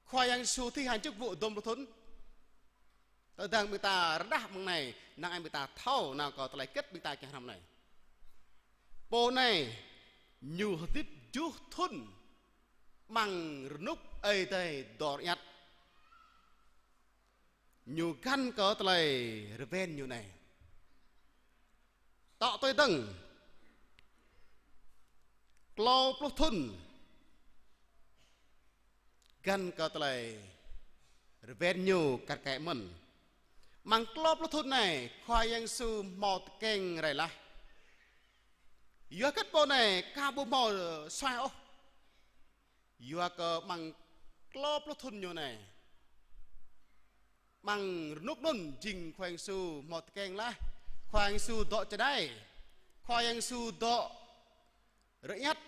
Khua Yang Yêsu thi hành chức vụ dôm pluh thŭn. Tơdang ƀing ta rơđah mơ̆ng anai, năng ai ƀing ta thâo nao kơ tơlơi hơget ƀing ta kiăng hrăm anai. Pô anai, ñu hơdip tơjuh thŭn amăng rơnŭk Ơi Adai dŏ rơiăt. Ñu găn kơ tơlơi rơwen ñu anai. Tŏ tui dơ̆ng, klâo pluh thŭn găn kơ tơlơi rơwen ñu kar kaĭ mơ̆n. Amăng klâo pluh thŭn anai, Khua Yang Yêsu hmâo tơkeng rai laih. Yua hơget pô anai aka ƀu hmâo suaih ôh? Yua kơ amăng klâo pluh thŭn ñu anai, amăng rơnŭk anŭn jing Khua Yang Yêsu hmâo tơkeng laih. Khua Yang Yêsu dŏ čơđai. Khua Yang Yêsu dŏ rơiăt,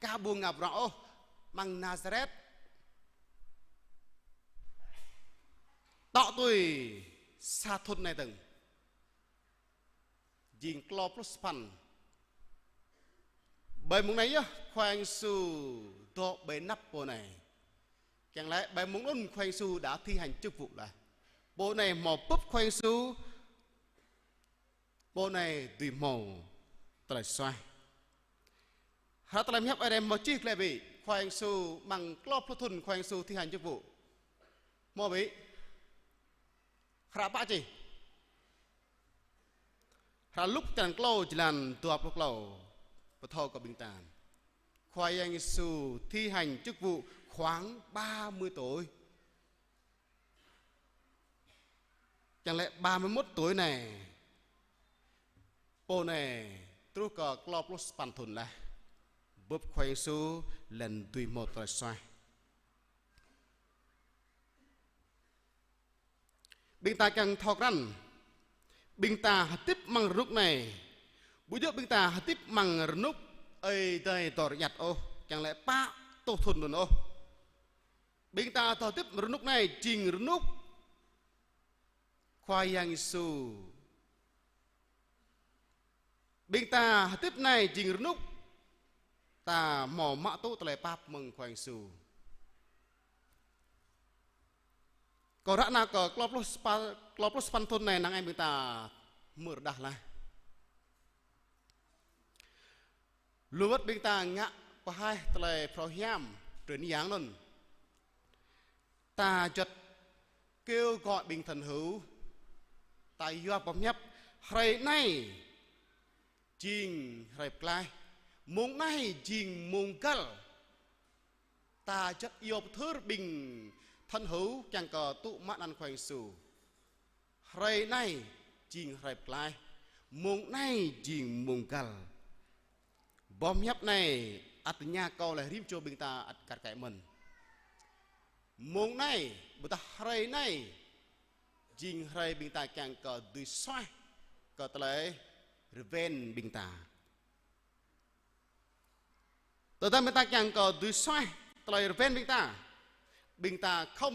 aka ƀu ngă bruă ôh, amăng Nazaret. Tŏ tui sa thŭn anai dơ̆ng, jing klâo pluh sapăn. Ƀơi mông anai yơh Khua Yang Yêsu dŏ ƀơi anăp pô anai. Kiăng laĭ ƀơi mông anŭn Khua Yang Yêsu đã thi hành chức vụ laih. Pô anai hmâo bưp Khua Yang Yêsu, pô anai dưi hmâo tơlơi suaih. Hră tơlơi pơhiăp Ơi Adai hmâo čih glaĭ bĕ, Khua Yang Yêsu amăng klâo pluh thŭn Khua Yang Yêsu thi hành chức vụ. Hmâo bĕ. Hră pă čih? Hră Luk črăn klâo, jơlan dua pluh klâo, pơthâo kơ ƀing ta, Khua Yang Yêsu thi hành chức vụ khoảng ba mươi tuổi. Kiăng laĭ ba mươi mốt tuổi anai, pô anai truh kơ klâo pluh sapăn thŭn laih, bưp Khua Yang Yêsu laih dưi hmâo tơlơi suaih. Ƀing ta kiăng thâo krăn, ƀing ta hơdip amăng rơnŭk anai, ƀu djơ̆ ƀing ta hơdip amăng rơnŭk Ơi Adai dŏ rơiăt ôh, kiăng laĭ pă tơjuh thŭn anŭn ôh. Ƀing ta dŏ hơdip rơnŭk anai jing rơnŭk Khua Yang Yêsu. Ƀing ta hơdip anai jing rơnŭk ta hmâo mă tŭ tơlơi pap mơ̆ng Khua Yang Yêsu. Kâo ră anai kơ klâo pluh sapăn, klâo pluh sapăn thŭn anai năng ai ƀing ta hmư̆ rơđah laih. Lu wơ̆t ƀing ta ngă pơhaih tơlơi phrâo hiam, truyền yang anŭn. Ta juăt kêu gọi ƀing thân hữu. Ta yua boh pơhiăp hrơi anai jing hrơi pơklaih, mông anai jing mông găl. Ta juăt iâu pơthưr ƀing thân hữu kiăng kơ tŭ mă anăn Khua Yang Yêsu. Hrơi anai jing hrơi pơklaih, mông anai jing mông găl. Boh pơhiăp anai ăt tơña kâo laih rĭm čô ƀing ta ăt kar kaĭ mơ̆n. Mông anai, ƀôdah hrơi anai, jing hrơi ƀing ta kiăng kơ dưi suaih kơ tơlơi rơwen ƀing ta. Tơdah ƀing ta kiăng kơ dưi suaih tơlơi rơwen ƀing ta, ƀing ta khŏm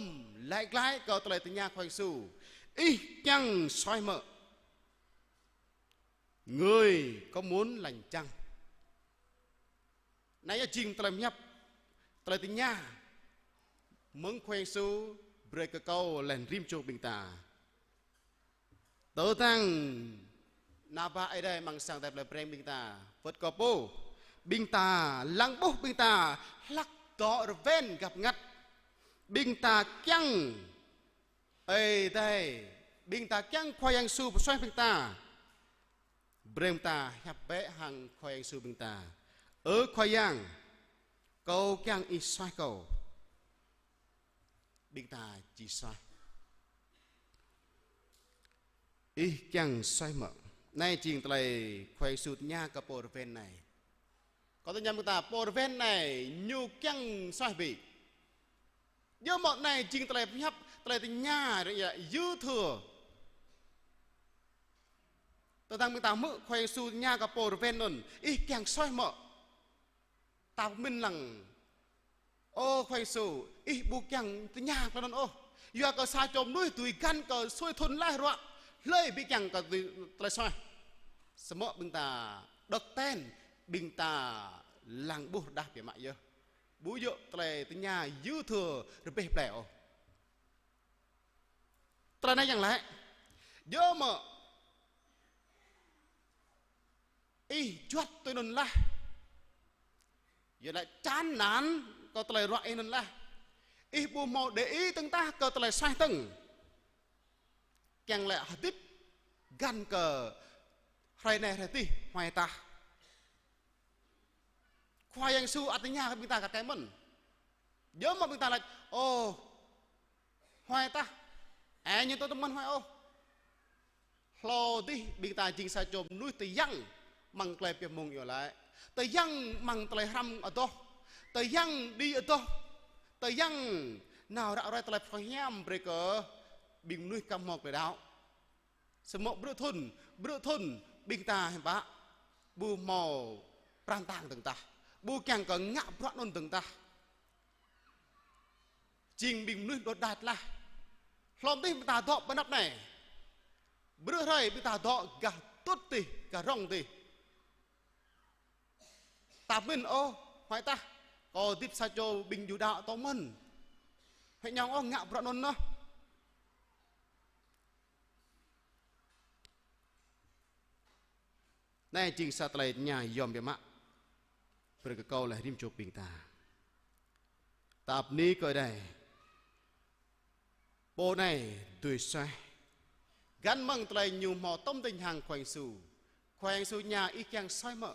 laĭ glaĭ kơ tơlơi tơña Khua Yang Yêsu: Ih kiăng suaih mơ̆? Người có muốn lành chăng? Anai yơh jing tơlơi pơhiăp, tơlơi tơña mơ̆ng Khua Yang Yêsu brơi kơ kâo laih rĭm čô ƀing ta. Tơdang ană bă Ơi Adai amăng sang Ơi Adai plei Breng ƀing ta, wơ̆t kơ pô, ƀing ta lăng ƀuh ƀing ta hlak dŏ rơwen găp ngăt. Ƀing ta kiăng Ơi Adai, ƀing ta kiăng Khua Yang Yêsu pơsuaih ƀing ta. Brơi ƀing ta hiăp bĕ hăng Khua Yang Yêsu ƀing ta: Ơ Khua Yang, kâo kiăng Ih suaih kâo. Ƀing ta či suaih. Ih kiăng suaih mơ̆? Anai jing tơlơi Khua Yang Yêsu tơña kơ pô rơwen anai. Kâo tơña ƀing ta, pô rơwen anai ñu kiăng suaih ƀĭ? Yua mơ̆ anai jing tơlơi pơhiăp, tơlơi tơña ră anai yua djơ̆. Tơdang ƀing ta hmư̆ Khua Yang Yêsu tơña kơ pô rơwen anŭn: Ih kiăng suaih mơ̆? Ta pơmĭn lăng: Ơ Khua Yang Yêsu, Ih ƀu kiăng tơña tơlơi anŭn ôh. Yua kơ sa čô mơnuih dưi găn kơ sui thŭn laih ruă, hlơi ƀu kiăng kơ dưi tơlơi suaih. Samơ̆ ƀing ta đŏk ten, ƀing ta lăng ƀuh rơđah biă mă yơh. Ƀu djơ̆ tơlơi tơña yua djơ̆ rơbeh blai ôh. Tơlơi anai kiăng laĭ: Yua mơ̆ ih juăt tui anŭn laih? Yua laĭ chán nản kơ tơlơi ruă ih anŭn laih. Ih ƀu hmâo để ý dơ̆ng tah kơ tơlơi suaih dơ̆ng. Kiăng laĭ hơdip găn kơ hrơi anai hrơi adih huai tah. Khua Yang Yêsu ăt tơña kơ ƀing ta kar kaĭ mơ̆n. Yua mơ̆ ƀing ta laĭ: Ơ, huai tah, ơ, ñu tơ tơmăn huai ôh. Hlâo adih ƀing ta jing sa čô mơnuih tơyăng amăng tơlơi pioh mông iâu laĭ, tơyăng amăng tơlơi hrăm adoh, tơyăng đĭ adoh, tơyăng nao ră ruai tơlơi phrâo hiam brơi kơ ƀing mơnuih kăm hmâo tơlơi đaŏ. Samơ̆ bruă thŭn, bruă thŭn ƀing ta hiư̆m pă ƀu hmâo pran tang dơ̆ng tah, ƀu kiăng kơ ngă bruă anŭn dơ̆ng tah. Jing ƀing mơnuih đôč đač laih. Hlâo adih ƀing ta dŏ ƀơi anăp anai, bruă hrơi ƀing ta dŏ gah tŭt adih, gah rŏng adih. Ta pơmĭn: Ơ, huai tah, kâo hơdip sa čô ƀing djuai đaŏ tơmăn. Huai ñu ôh ngă bruă anŭn noh. Anai jing sa tơlơi tơña yôm biă mă brơi kơ kâo laih rĭm čô ƀing ta. Ta bơni kơ Ơi Adai. Pô anai dưi suaih. Găn mơ̆ng tơlơi ñu hmâo tơm tĭng hăng Khua Yang Yêsu. Khua Yang Yêsu tơña: Ih kiăng suaih mơ̆?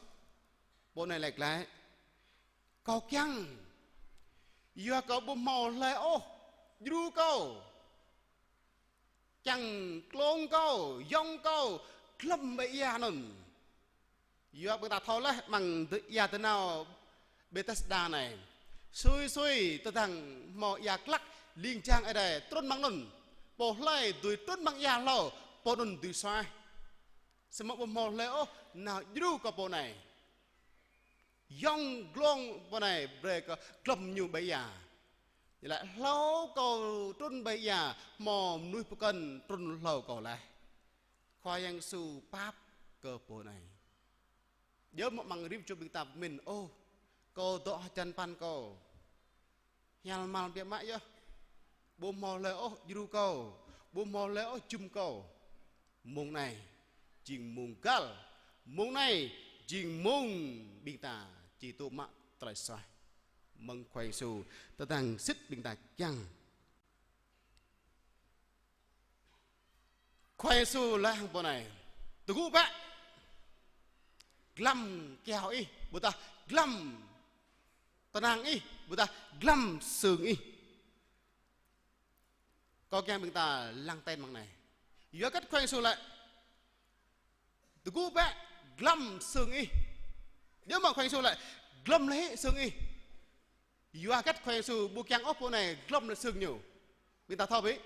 Pô anai laĭ glaĭ: Kâo kiăng. Yua kâo ƀu hmâo hlơi ôh djru kâo, čang glông kâo, yŏng kâo glŏm ƀơi ia anŭn. Yua ƀing ta thâo laih amăng ia dơnao Bethesda anai, sui sui tơdang hmâo ia klăk, ling jang Ơi Adai trŭn amăng anŭn, pô hlơi dưi trŭn amăng ia hlâo, pô anŭn dưi suaih. Samơ̆ ƀu hmâo hlơi ôh nao djru kơ pô anai, yŏng glông pô anai brơi kơ glŏm ñu ƀơi ia. Ñu laĭ: Hlâo kâo trŭn ƀơi ia, hmâo mơnuih pơkŏn trŭn hlâo kâo laih. Khua Yang Yêsu pap kơ pô anai. Yua mơ̆ amăng rĭm čô ƀing ta pơmĭn: Ơ, kâo dŏ hơjăn păn kâo hial mal biă mă yơh. Ƀu hmâo hlơi ôh djru kâo, ƀu hmâo hlơi ôh jum kâo. Mông anai jing mông găl, mông anai jing mông ƀing ta či tŭ mă tơlơi suaih mơ̆ng Khua Yang Yêsu, tơdang sĭt ƀing ta kiăng. Khua Yang Yêsu laĭ hăng pô anai: Tơgŭ bĕ, glăm kyâo ih, ƀôdah glăm tơnăng ih, ƀôdah glăm sưng ih. Kâo kiăng ƀing ta lăng ten mơ̆ng anai. Yua hơget Khua Yang Yêsu laĭ: Tơgŭ bĕ, glăm sưng ih? Yua mơ̆ Khua Yang Yêsu laĭ: Glŏm laih hĭ sưng ih? Yua hơget Khua Yang Yêsu ƀu kiăng ôh pô anai glŏm laih sưng ñu? Ƀing ta thâo bĕ.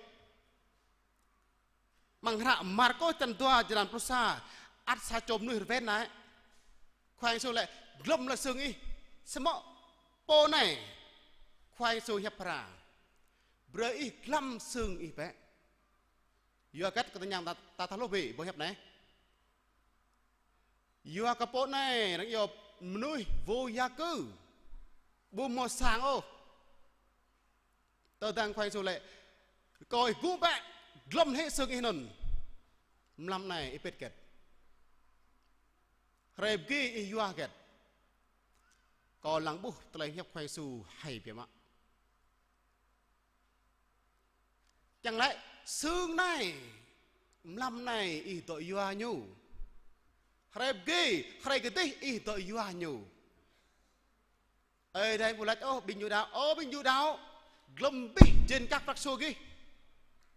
Amăng hră Markôs čăn dua, jơlan pluh sa, ăt sa čô mơnuih rơwen anai, Khua Yang Yêsu laĭ: Glŏm laih sưng ih. Samơ̆ pô anai Khua Yang Yêsu hiăp phara: Brơi ih glăm sưng ih bĕ. Yua hơget kơ tơña ta, ta thâo hluh bĕ boh hiăp anai? Yua kơ pô anai arăng iâu mơnuih vô gia cư, ƀu hmâo sang ôh. Tơdang Khua Yang Yêsu laĭ: Kâo ih gŭ bĕ, glŏm hĭ sưng ih anŭn, mlam anai ih pĭt hơget? Hrơi pơgi ih yua hơget? Kâo lăng ƀuh tơlơi hiăp Khua Yang Yêsu hay biă mă. Čang laĭ Sưng anai, mlam anai ih dŏ yua ñu. Hrơi pơgi, hrơi kơdih ih dŏ yua ñu. Ơi Adai ƀu laĭ ôh ƀing Yuđa, ơ ƀing Yuđa, glŏm abih jên kăk prăk sô gih,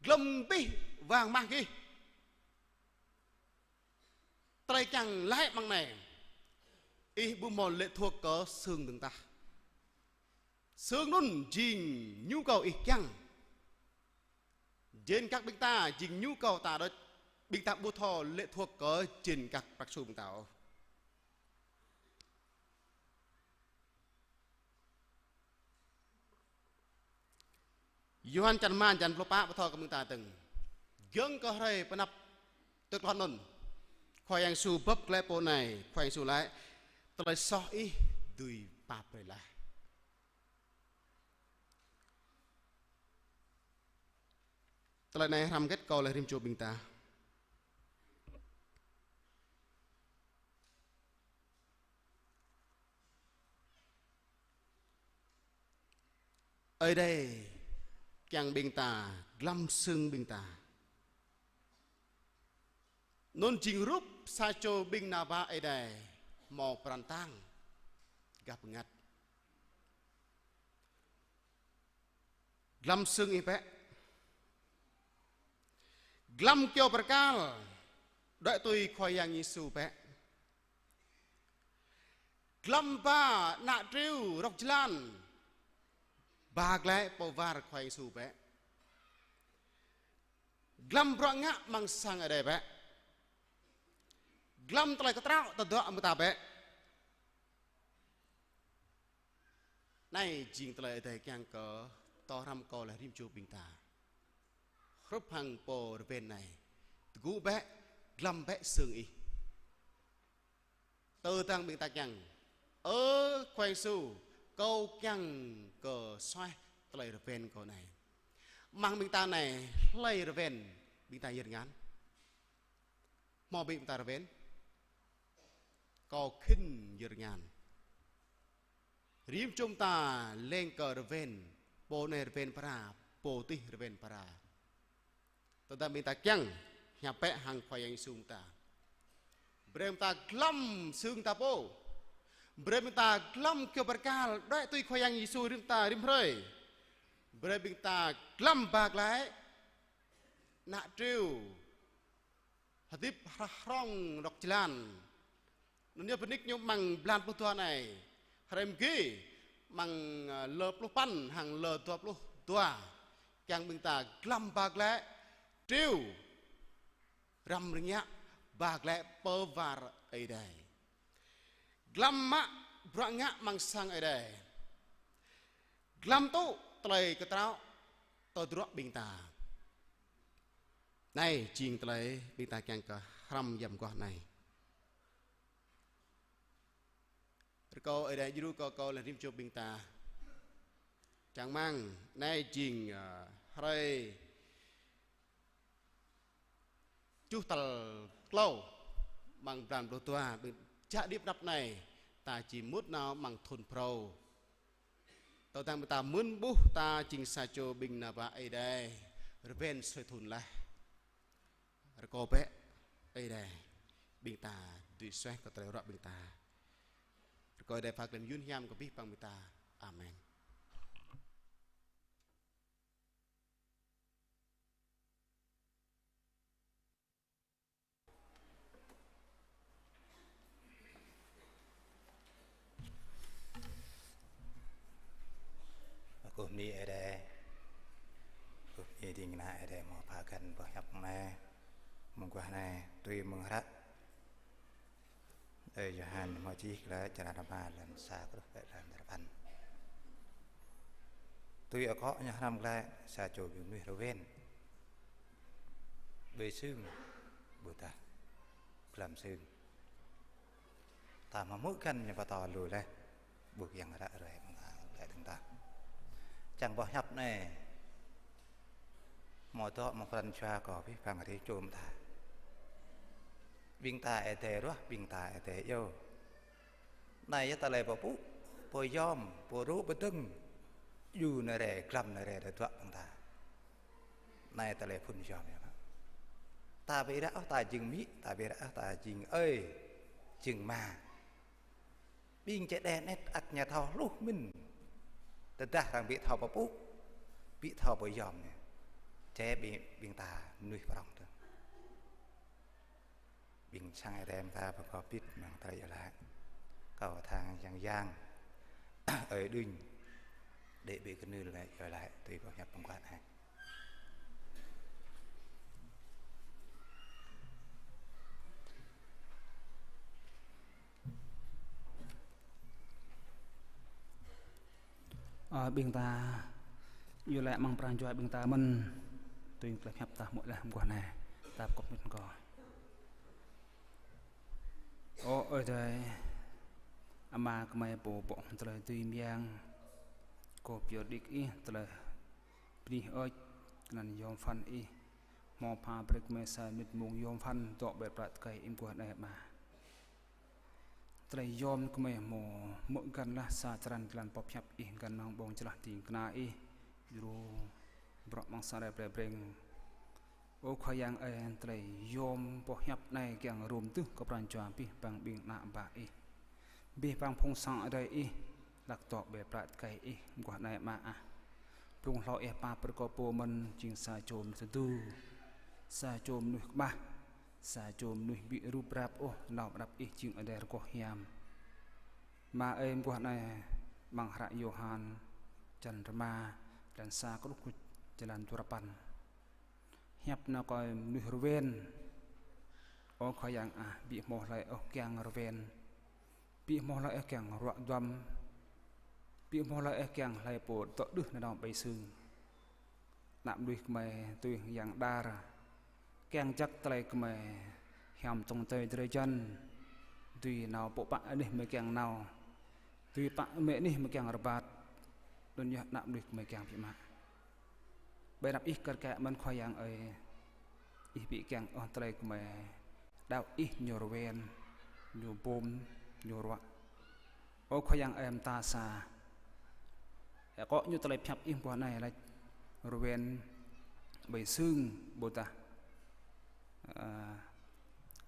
glŏm abih wang mah gih. Tơlơi kiăng laĭ mơ̆ng anai, ih ƀu hmâo lệ thuộc kơ sưng dơ̆ng tah. Sưng anŭn jing nhu cầu ih kiăng. Jên kăk ƀing ta jing nhu cầu ta đôč, ƀing ta ƀu thâo lệ thuộc kơ jên kăk prăk sô ƀing ta ôh. Yôhan čăn rơma čăn pluh pă pơthâo kơ ƀing ta dơ̆ng. Giŏng kơ hrơi pơanăp tơklon anŭn, Khua Yang Yêsu bưp glaĭ pô anai, Khua Yang Yêsu laĭ: Tơlơi soh ih dưi pap brơi laih. Tơlơi anai hrăm hơget kâo laĭ rĭm čô ƀing ta. Ơi Adai kiăng ƀing ta, glăm sưng ƀing ta. Anŭn jing rup sa čô ƀing ană bă Ơi Adai hmâo pran tang gah bơngăt. Glăm sưng ih bĕ. Glăm kyâo bơrkal đuaĭ tui Khua Yang Yêsu bĕ. Glăm ba ană triu rŏk jơlan ba glaĭ pơ war Khua Yang Yêsu bĕ. Glăm bruă ngă amăng sang Ơi Adai bĕ. Glăm tơlơi kơtraŏ tơdruă mơta bĕ. Anai jing tơlơi Ơi Adai kiăng kơ tơhrăm kâo laĭ rĭm čô ƀing ta. Hrup hăng pô rơwen anai. Tơgŭ bĕ, glăm bĕ sưng ih. Tơdang ƀing ta kiăng: Ơ Khua Yang Yêsu, kâo kiăng kơ suaih tơlơi rơwen kâo anai. Amăng ƀing ta anai, hlơi rơwen ƀing ta yơr ngăn? Hmâo ƀing ta rơwen? Kâo khĭn yơr ngăn. Rĭm čô ƀing ta leng kơ rơwen, pô anai rơwen phara, pô adih rơwen phara. Tơdah ƀing ta kiăng, hiăp bĕ hăng Khua Yang Yêsu ƀing ta. Brơi ƀing ta glăm sưng ta pô. Brơi ƀing ta glăm kyâo bơrkal đuaĭ tui Khua Yang Yêsu rĭm ta rĭm hrơi. Brơi ƀing ta glăm ba glaĭ ană triu hơdip hrah hrŏng rŏk jơlan. Anŭn yơh bơnik ñu amăng blan pluh dua anai. Hrơi mơgi amăng, ơ, lơ pluh păn hăng lơ dua pluh dua. Kiăng ƀing ta glăm ba glaĭ triu răm rơngiă ba glaĭ pơ war Ơi Adai. Glăm mă bruă ngă amăng sang Ơi Adai. Glăm tŭ tơlơi kơtraŏ tơdruă ƀing ta. Anai jing tơlơi ƀing ta kiăng kơ hrăm yăm guah anai. Rơkâo Ơi Adai djru kơ kâo laĭ rĭm čô ƀing ta. Čang rơmang, anai jing, ơ, hrơi tơjuh tal klâo amăng blan pluh dua, ƀing jak đĭp anăp anai, ta či mŭt nao amăng thŭn phrâo. Tơdang ƀing ta mơ̆n ƀuh ta jing sa čô ƀing ană bă Ơi Adai, rơwen sui thŭn laih. Rơkâo bĕ Ơi Adai, ƀing ta dưi suaih kơ tơlơi ruă ƀing ta. Rơkâo Ơi Adai pha klem yun hiam kơ abih bang ƀing ta. Amen. Kơkuh bơni Ơi Adai. Kơkuh bơni ding kơna Ơi Adai hmâo pha găn boh hiăp mơguah anai. Mơguah anai tui mơ̆ng hră Ơi Yôhan hmâo čih glaĭ črăn rơma, lăn sa truh pơ lăn duapăn. Tui akŏ ñu hrăm glaĭ sa čô ƀing mơnuih rơwen. Ƀơi sưng, ƀôdah glăm sưng. Ta hmâo hmư̆ găn ñu pơtô lu laih, ƀu kiăng ră ruai mơ̆ng glaĭ dơ̆ng tah. Čang boh hiăp anai hmâo dŏ mơ̆ng pran jua kơ abih bang rĭm čô ƀing ta. Ƀing ta Ơi Adai ruah, ƀing ta Ơi Adai iâu. Anai yơh tơlơi pơpŭ, pơyom, pơrŭ pơdơ̆ng, djru anai rai, glăm anai rai tơdruă ƀing ta. Anai tơlơi phŭn yom yơh. Ta ƀu ră ôh ta jing amĭ, ta ƀu ră ôh ta jing ơi, jing ama. Ƀing čơđai anet ăt ñu thâo hluh mĭn. Tơdah arăng ƀu thâo pơpŭ, ƀu thâo pơyom anai. Čê ƀing, ƀing ta mơnuih prŏng tơ. Ƀing sang ơi adai ta pơkŏ pit mơ̆ng tơlơi iâu laĭ. Kâo tha Yang Yang, ơi Đinh, đĕ ƀu kơnưl laĭ iâu laĭ tui boh hiăp pơguan ai. Ơ, ƀing ta, iâu laĭ amăng pran jua ƀing ta mơ̆n, tui tơlơi hiăp ta hmư̆ laih mơguah anai, ta pơkŏ pit kơ. Ơ Ơi Adai, Ama gơmơi pô pŏk tơlơi dưi mơyang, kâo pơyơr đĭ kơ Ih tơlơi bơni hơơč, kơnăn yom pơphan Ih, hmâo pha brơi kơ gơmơi sa mĭt mông yom pơphan, dŏ ƀơi plă tơkai Ih mơguah anai Ama. Tơlơi yom gơmơi hmâo hmư̆ găn laih sa črăn jơlan boh hiăp Ih găn amăng ƀơ̆ng jơlah ding kơna Ih, djru bruă amăng sang rai plei Breng. Ơ Khua Yang ơi, tơlơi yom boh hiăp anai kiăng rôm tưh kơ pran jua abih bang ƀing ană bă Ih, abih bang phung sang ơi adai Ih, hlak dŏ ƀơi plă tơkai Ih mơguah anai Ama ah. Blung hlâo Ih pap brơi kơ pô mơ̆n jing sa čô mơnuih tơdu, sa čô mơnuih kơƀah, sa čô mơnuih ƀu rup rap ôh, nao pơđăp Ih jing Ơi Adai rơgoh hiam. Ama ơi, mơguah anai amăng hră Yôhan, črăn rơma, črăn sa truh kơ črăn duarơpăn. Hiăp nao kơ mơnuih rơwen. Ơ Khua Yang ah, ƀu hmâo hlơi ôh kiăng rơwen. Ƀu hmâo hlơi ôh kiăng ruă duăm. Ƀu hmâo hlơi ôh kiăng hlơi pô dŏ đưh nanao ƀơi sưng. Ană mơnuih gơmơi tui Yang Đar. Kiăng jak tơlơi gơmơi hiam tŏng tơi drơi jăn. Dưi nao pơpă anih gơmơi kiăng nao. Dưi pă mĕ anih gơmơi kiăng rơbat. Anŭn yơh ană mơnuih gơmơi kiăng biă mă. Ƀơi anăp Ih kar kaĭ mơ̆n Khua Yang ơi. Ih ƀu kiăng ôh tơlơi gơmơi đaŏ Ih ñu rơwen, ñu bum, ñu ruă. Ơ Khua Yang ơi, mơta sa. Ơ, akŏ ñu tơlơi pơhiăp Ih mơguah anai laĭ rơwen ƀơi sưng ƀôdah, ơ,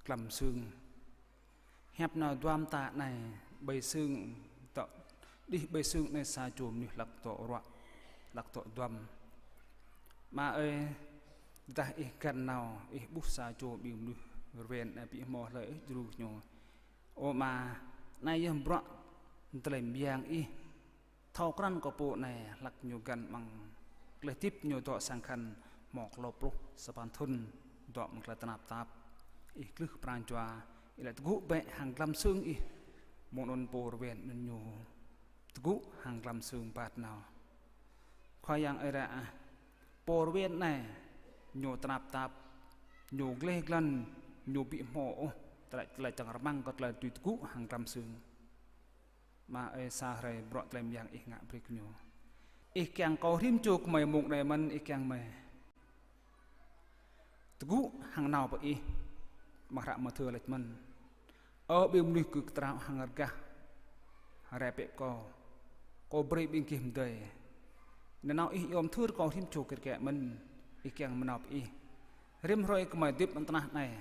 glăm sưng. Hiăp nao duăm ta anai ƀơi sưng, dŏ đih ƀơi sưng anai sa čô mơnuih hlak dŏ ruă, hlak dŏ duăm. Ama ơi, tơdah Ih găn nao, Ih ƀuh sa čô ƀing mơnuih rơwen anai ƀu hmâo hlơi Ih djru ñu. Ơ Ama, anai yơh bruă tơlơi mơyang Ih. Thâo krăn kơ pô anai hlak ñu găn amăng tơlơi hơdip ñu dŏ sang khăn hmâo klâo pluh sapăn thŭn dŏ amăng tơlơi tơnap tap. Ih glưh pran jua, Ih laĭ tơgŭ bĕ hăng glăm sưng Ih. Mơ̆ng anŭn pô rơwen anŭn ñu tơgŭ hăng glăm sưng rơbat nao. Khua Yang ơi ră ah, pô rơwen anai ñu tơnap tap, ñu gleh glăn, ñu ƀu hmâo ôh tơlơi, tơlơi čang rơmang kơ tơlơi dưi tơgŭ hăng glăm sưng. Ama ơi, sa hrơi bruă tơlơi mơyang Ih ngă brơi kơ ñu. Ih kiăng kơ rĭm čô gơmơi mông anai mơ̆n Ih kiăng mơi tơgŭ hăng nao pơ Ih. Amăng hră Mathiơ laĭ mơ̆n: Ơ ƀing mơnuih kơtrâo hăng rơgah, rai bĕ pơ Kâo, Kâo brơi ƀing gih mơdơi. Nanao Ih iâu mơthưr kơ rĭm čô kơt kaĭ mơ̆n Ih kiăng mơnao pơ Ih. Rĭm hrơi gơmơi hơdip amăng tơnah anai,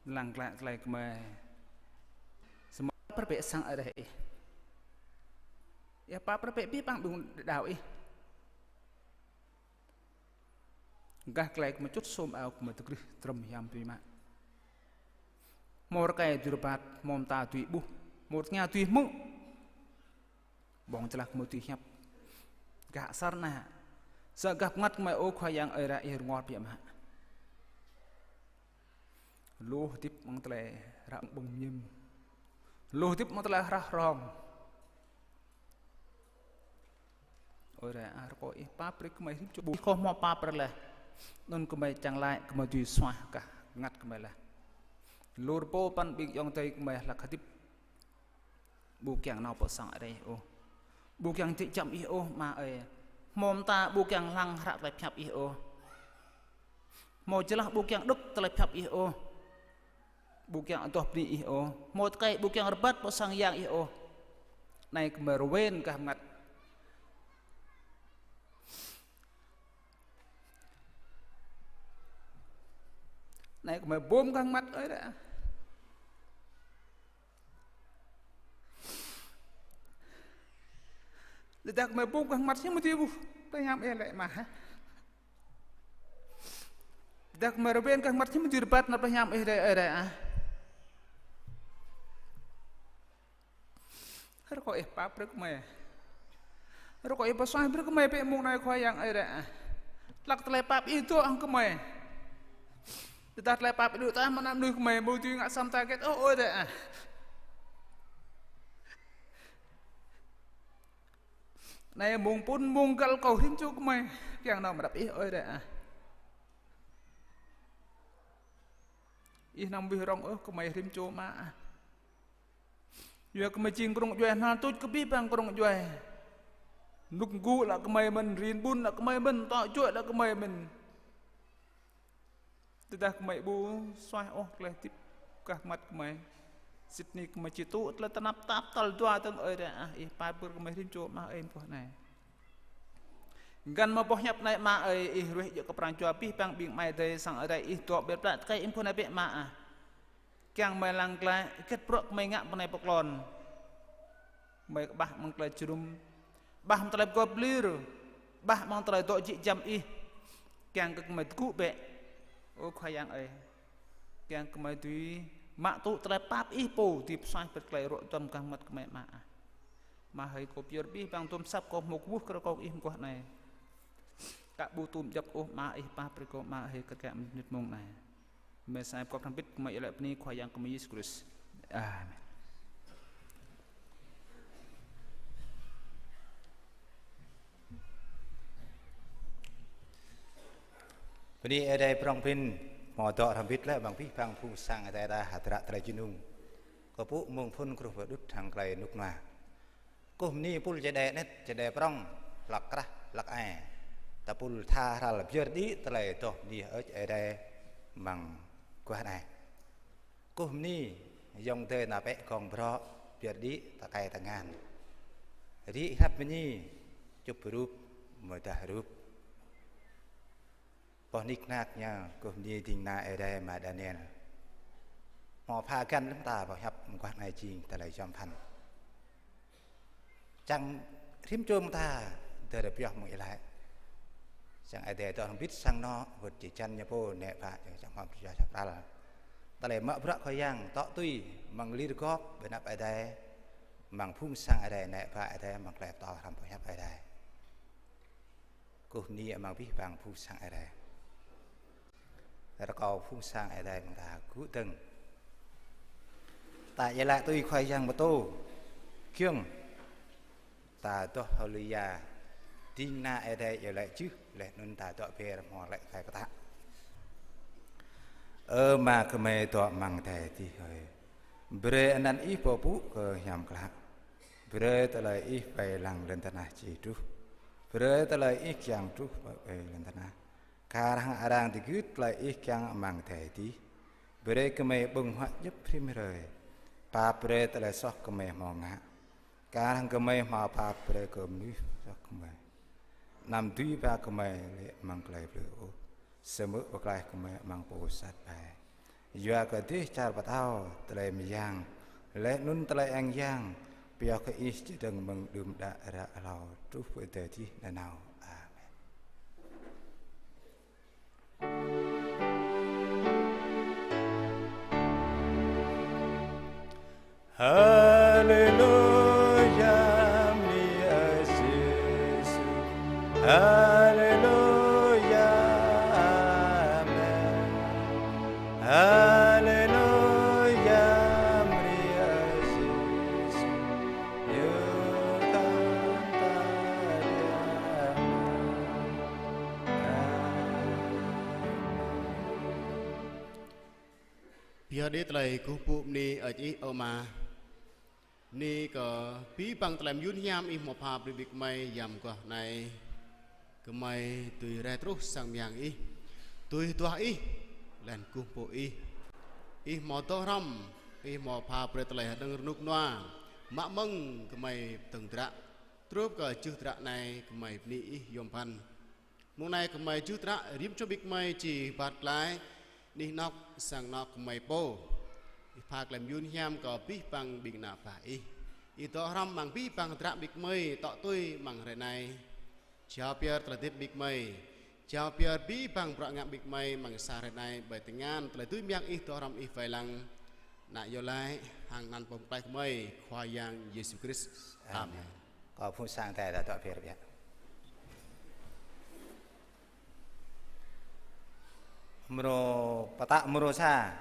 lăng glaĭ tơlơi gơmơi. Samơ̆ pap brơi bĕ sang ơi adai Ih. Yua pap brơi bĕ abih bang ƀing đaŏ Ih. Gah tơlơi gơmơi čut sum ao gơmơi tơgrih trŭm hiam tui mă. Hmâo rơkơi dưi rơbat, hmâo mơta dưi ƀuh, hmâo tơngia dưi hmư̆. Ƀơ̆ng jơlah gơmơi dưi hiăp. Gah asar anai. Sa gah bơngăt gơmơi ơ Khua Yang ơi ră Ih rơngot biă mă. Lu hơdip amăng tơlơi ră ƀơ̆ng mơñum. Lu hơdip amăng tơlơi hrah hrong. Ơi ră ah, rơkâo Ih pap brơi kơ gơmơi rĭm čô. Ƀu kơ hmâo pap brơi laih. Anŭn gơmơi čang laĭ, gơmơi dưi suaih gah bơngăt gơmơi laih. Lu rơbâo păn ƀing ayŏng adơi gơmơi hlak hơdip. Ƀu kiăng nao pơ sang ơi adai ôh. Ƀu kiăng djik djam Ih ôh, Ama ơi. Hmâo mơta ƀu kiăng lăng hră tơlơi pơhiăp Ih ôh. Hmâo jơlah ƀu kiăng đŏk tơlơi pơhiăp Ih ôh. Ƀu kiăng adoh bơni Ih ôh. Hmâo tơkai ƀu kiăng rơbat pơ sang yang Ih ôh. Anai gơmơi rơwen gah bơngăt. Anai gơmơi bum kơ hăng măt ơi đa. Tơdah gơmơi bum kơ hăng măt hiư̆m mơ̆ dưi ƀuh tơlơi hiam ih lĕ mah hă? Tơdah gơmơi rơwen kơ hăng măt hiư̆m mơ̆ dưi rơbat nao tơlơi hiam ih lĕ ơi đa. Rơkâo ih pap brơi kơ gơmơi. Rơkâo ih pơsuaih brơi kơ gơmơi bĕ mông anai Khua Yang ơi đa. Hlăk tơlơi pap ih dŏ hăng gơmơi. Tơdah tơlơi pap ih dŏ tah mơ̆ng anăp mơnuih gơmơi ƀu dưi ngă sa mơta hơget ôh ơi đa. Anai mông pŭn mông găl kâo rĭm čô gơmơi kiăng nao mơ̆ng anăp ih ơi đa. Ih anăm wih rŏng ôh gơmơi rĭm čô mă ah. Yua gơmơi jing kơnung djuai hnal tuč kơ abih bang kơnung djuai. Rơnŭk rơngu lă gơmơi mơ̆n, rin ƀun lă gơmơi mơ̆n, tŏ juă lă gơmơi mơ̆n. Tơdah gơmơi ƀu suaih ôh tơlơi hơdip kah măt gơmơi, sĭt nik gơmơi či tŭ tơlơi tơnap tap tal dua dơ̆ng ơi đa ah. Ih pap brơi gơmơi rĭm čô mă ơi mơguah anai. Găn mơ̆ng boh hiăp anai mă ơi, ih ruih djơ̆ kơ pran jua abih bang ƀing amai adơi sang Ơi Adai ih dŏ ƀiă blă tơkai ih mơguah anai bĕ mă ah. Kiăng gơmơi lăng glaĭ, hơget bruă gơmơi ngă mơguah anai pơklŏn. Gơmơi kơƀah mơ̆ng tơlơi jơnum, kơƀah mơ̆ng tơlơi pơgop lir, kơƀah mơ̆ng tơlơi dŏ jĭ jăm ih. Kiăng kơ gơmơi tơgŭ bĕ. Ơ Khua Yang ơi. Kiăng kơ gơmơi dưi mă tŭ tơlơi pap ih pô dưi pơsuaih brơi tơlơi ruă duăm kah măt gơmơi mă ah. Mă hơi kâo pơyơr abih bang dôm asăp kâo hmâo kwưh kơ rơkâo ih mơguah anai. Ka ƀu tŭm djŏp ôh mă ih pap brơi kâo mă hơi kơ kă mơnit mông anai. Gơmơi sa ai pơkŏp hrŏm hơbĭt gơmơi iâu laĭ bơni Khua Yang gơmơi Yêsu Krist. Amen. Bơni Ơi Adai prŏng prin, hmâo dŏ hrŏm hơbĭt lĕ amăng abih bang phung sang Ơi Adai ta hơdră tơlơi jơnum. Kơkuh pơpŭ mơ̆ng phŭn truh pơ đŭt hăng tơlơi rơnŭk rơnua. Kơkuh bơni pul čơđai anet, čơđai prŏng, hlăk krah, hlăk ai. Ta pul tha hrăl pơyơr đĭ tơlơi adoh bơni hơơč Ơi Adai amăng mơguah anai. Kơkuh bơni ayŏng adơi nao pĕ gong brŏ, pơyơr đĭ tơkai tơngan. Rĭ hrăp bơni, čŭp rup, mơdah rup. Boh nik nak ñu, kơkuh bơni ding kơna Ơi Adai ama Daniel. Hmâo pha găn lăm ta boh hiăp mơguah anai jing tơlơi yom phăn. Čang rĭm čô mơta dơ̆ pioh mơ̆ng ih laĭ. Čang Ơi Adai dŏ hrŏm hơbĭt sang anŏ, wơ̆t či čan ñu pô, nĕ pă, čang hmâo pơjua čang pral. Tơlơi mă bruă Khua Yang, tŏ tui, mơ̆ng lir gŏp, ƀơi anăp Ơi Adai, mơ̆ng phung sang Ơi Adai, nĕ pă Ơi Adai, mơ̆ng tơlơi pơtô hrăm boh hiăp Ơi Adai. Kơkuh bơni amăng abih bang phung sang Ơi Adai. Rơkâo phung sang Ơi Adai mơ̆ng ta gŭ dơ̆ng. Ta iâu laĭ tui Khua Yang pơtô. Giŏng. Ta adoh Haleluya. Ding kơna Ơi Adai iâu laĭ jưh, laih anŭn ta dŏ ber hmâo laĭ tơkai pơtă. Ơ Ama gơmơi dŏ amăng adai adih hơi. Brơi anăn Ih pơpŭ kơ hiam klă. Brơi tơlơi Ih wai lăng lŏn tơnah či truh. Brơi tơlơi Ih kiăng truh wai lŏn tơnah. Kar hăng arăng digơ̆t tơlơi Ih kiăng amăng adai adih. Brơi gơmơi ƀơ̆ng huă djŏp rĭm hrơi. Pap brơi tơlơi soh gơmơi hmâo ngă. Kar hăng gơmơi hmâo pap brơi kơ mơnuih soh gơmơi. Anăm dưi ba gơmơi lê̆ amăng tơlơi plư ôh. Samơ̆ pơklaih gơmơi amăng pô sat ƀai. Yua kơ dêh čar pơtao, tơlơi mơyang, laih anŭn tơlơi eng yang, pioh kơ Ih čơdơ̆ng mơ̆ng đưm đă ră hlâo truh pơ adai adih nanao. Amen. Haleluya, bơni Ơi Yêsu. Haleluya, amen. Haleluya, bơni Ơi Yêsu. Yua kơ ta biă mă. Amen. Pioh đĭ tơlơi kơkuh pơpŭ bơni hơơč Ih ơ Ama. Bơni kơ abih bang tơlơi mơyun hiam Ih hmâo pha brơi ƀing gơmơi amăng mơguah anai. Gơmơi dưi rai truh sang mơyang Ih. Dưi duah Ih, laih anŭn kơkuh pơpŭ Ih. Ih hmâo dŏ hrŏm, Ih hmâo pha brơi tơlơi hơđơ̆ng rơnŭk rơnua. Mă mơ̆ng gơmơi pơdơ̆ng hơdră. Truh kơ jưh hơdră anai gơmơi bơni Ih yom phăn. Mông anai gơmơi jưh hơdră rĭm čô ƀing gơmơi či rơbat glaĭ. Anih anŏ, sang anŏ gơmơi pô. Ih pha klem yun hiam kơ abih bang ƀing ană bă Ih. Ih dŏ hrŏm amăng abih bang hơdră ƀing gơmơi, tŏ tui amăng hrơi anai. Jao pơyơr tơlơi hơdip ƀing gơmơi. Jao pơyơr abih bang bruă ngă ƀing gơmơi amăng sa hrơi anai, ƀơi tơngan tơlơi dưi mơyang Ih dŏ hrŏm Ih wai lăng. Ană iâu laĭ hăng anăn Pô Pơklaih gơmơi, Khua Yang Yêsu Krist. Amen. Amen. Kâo phung sang Adai ta dŏ pơyơr biă. Mrô, pơtă mrô sa.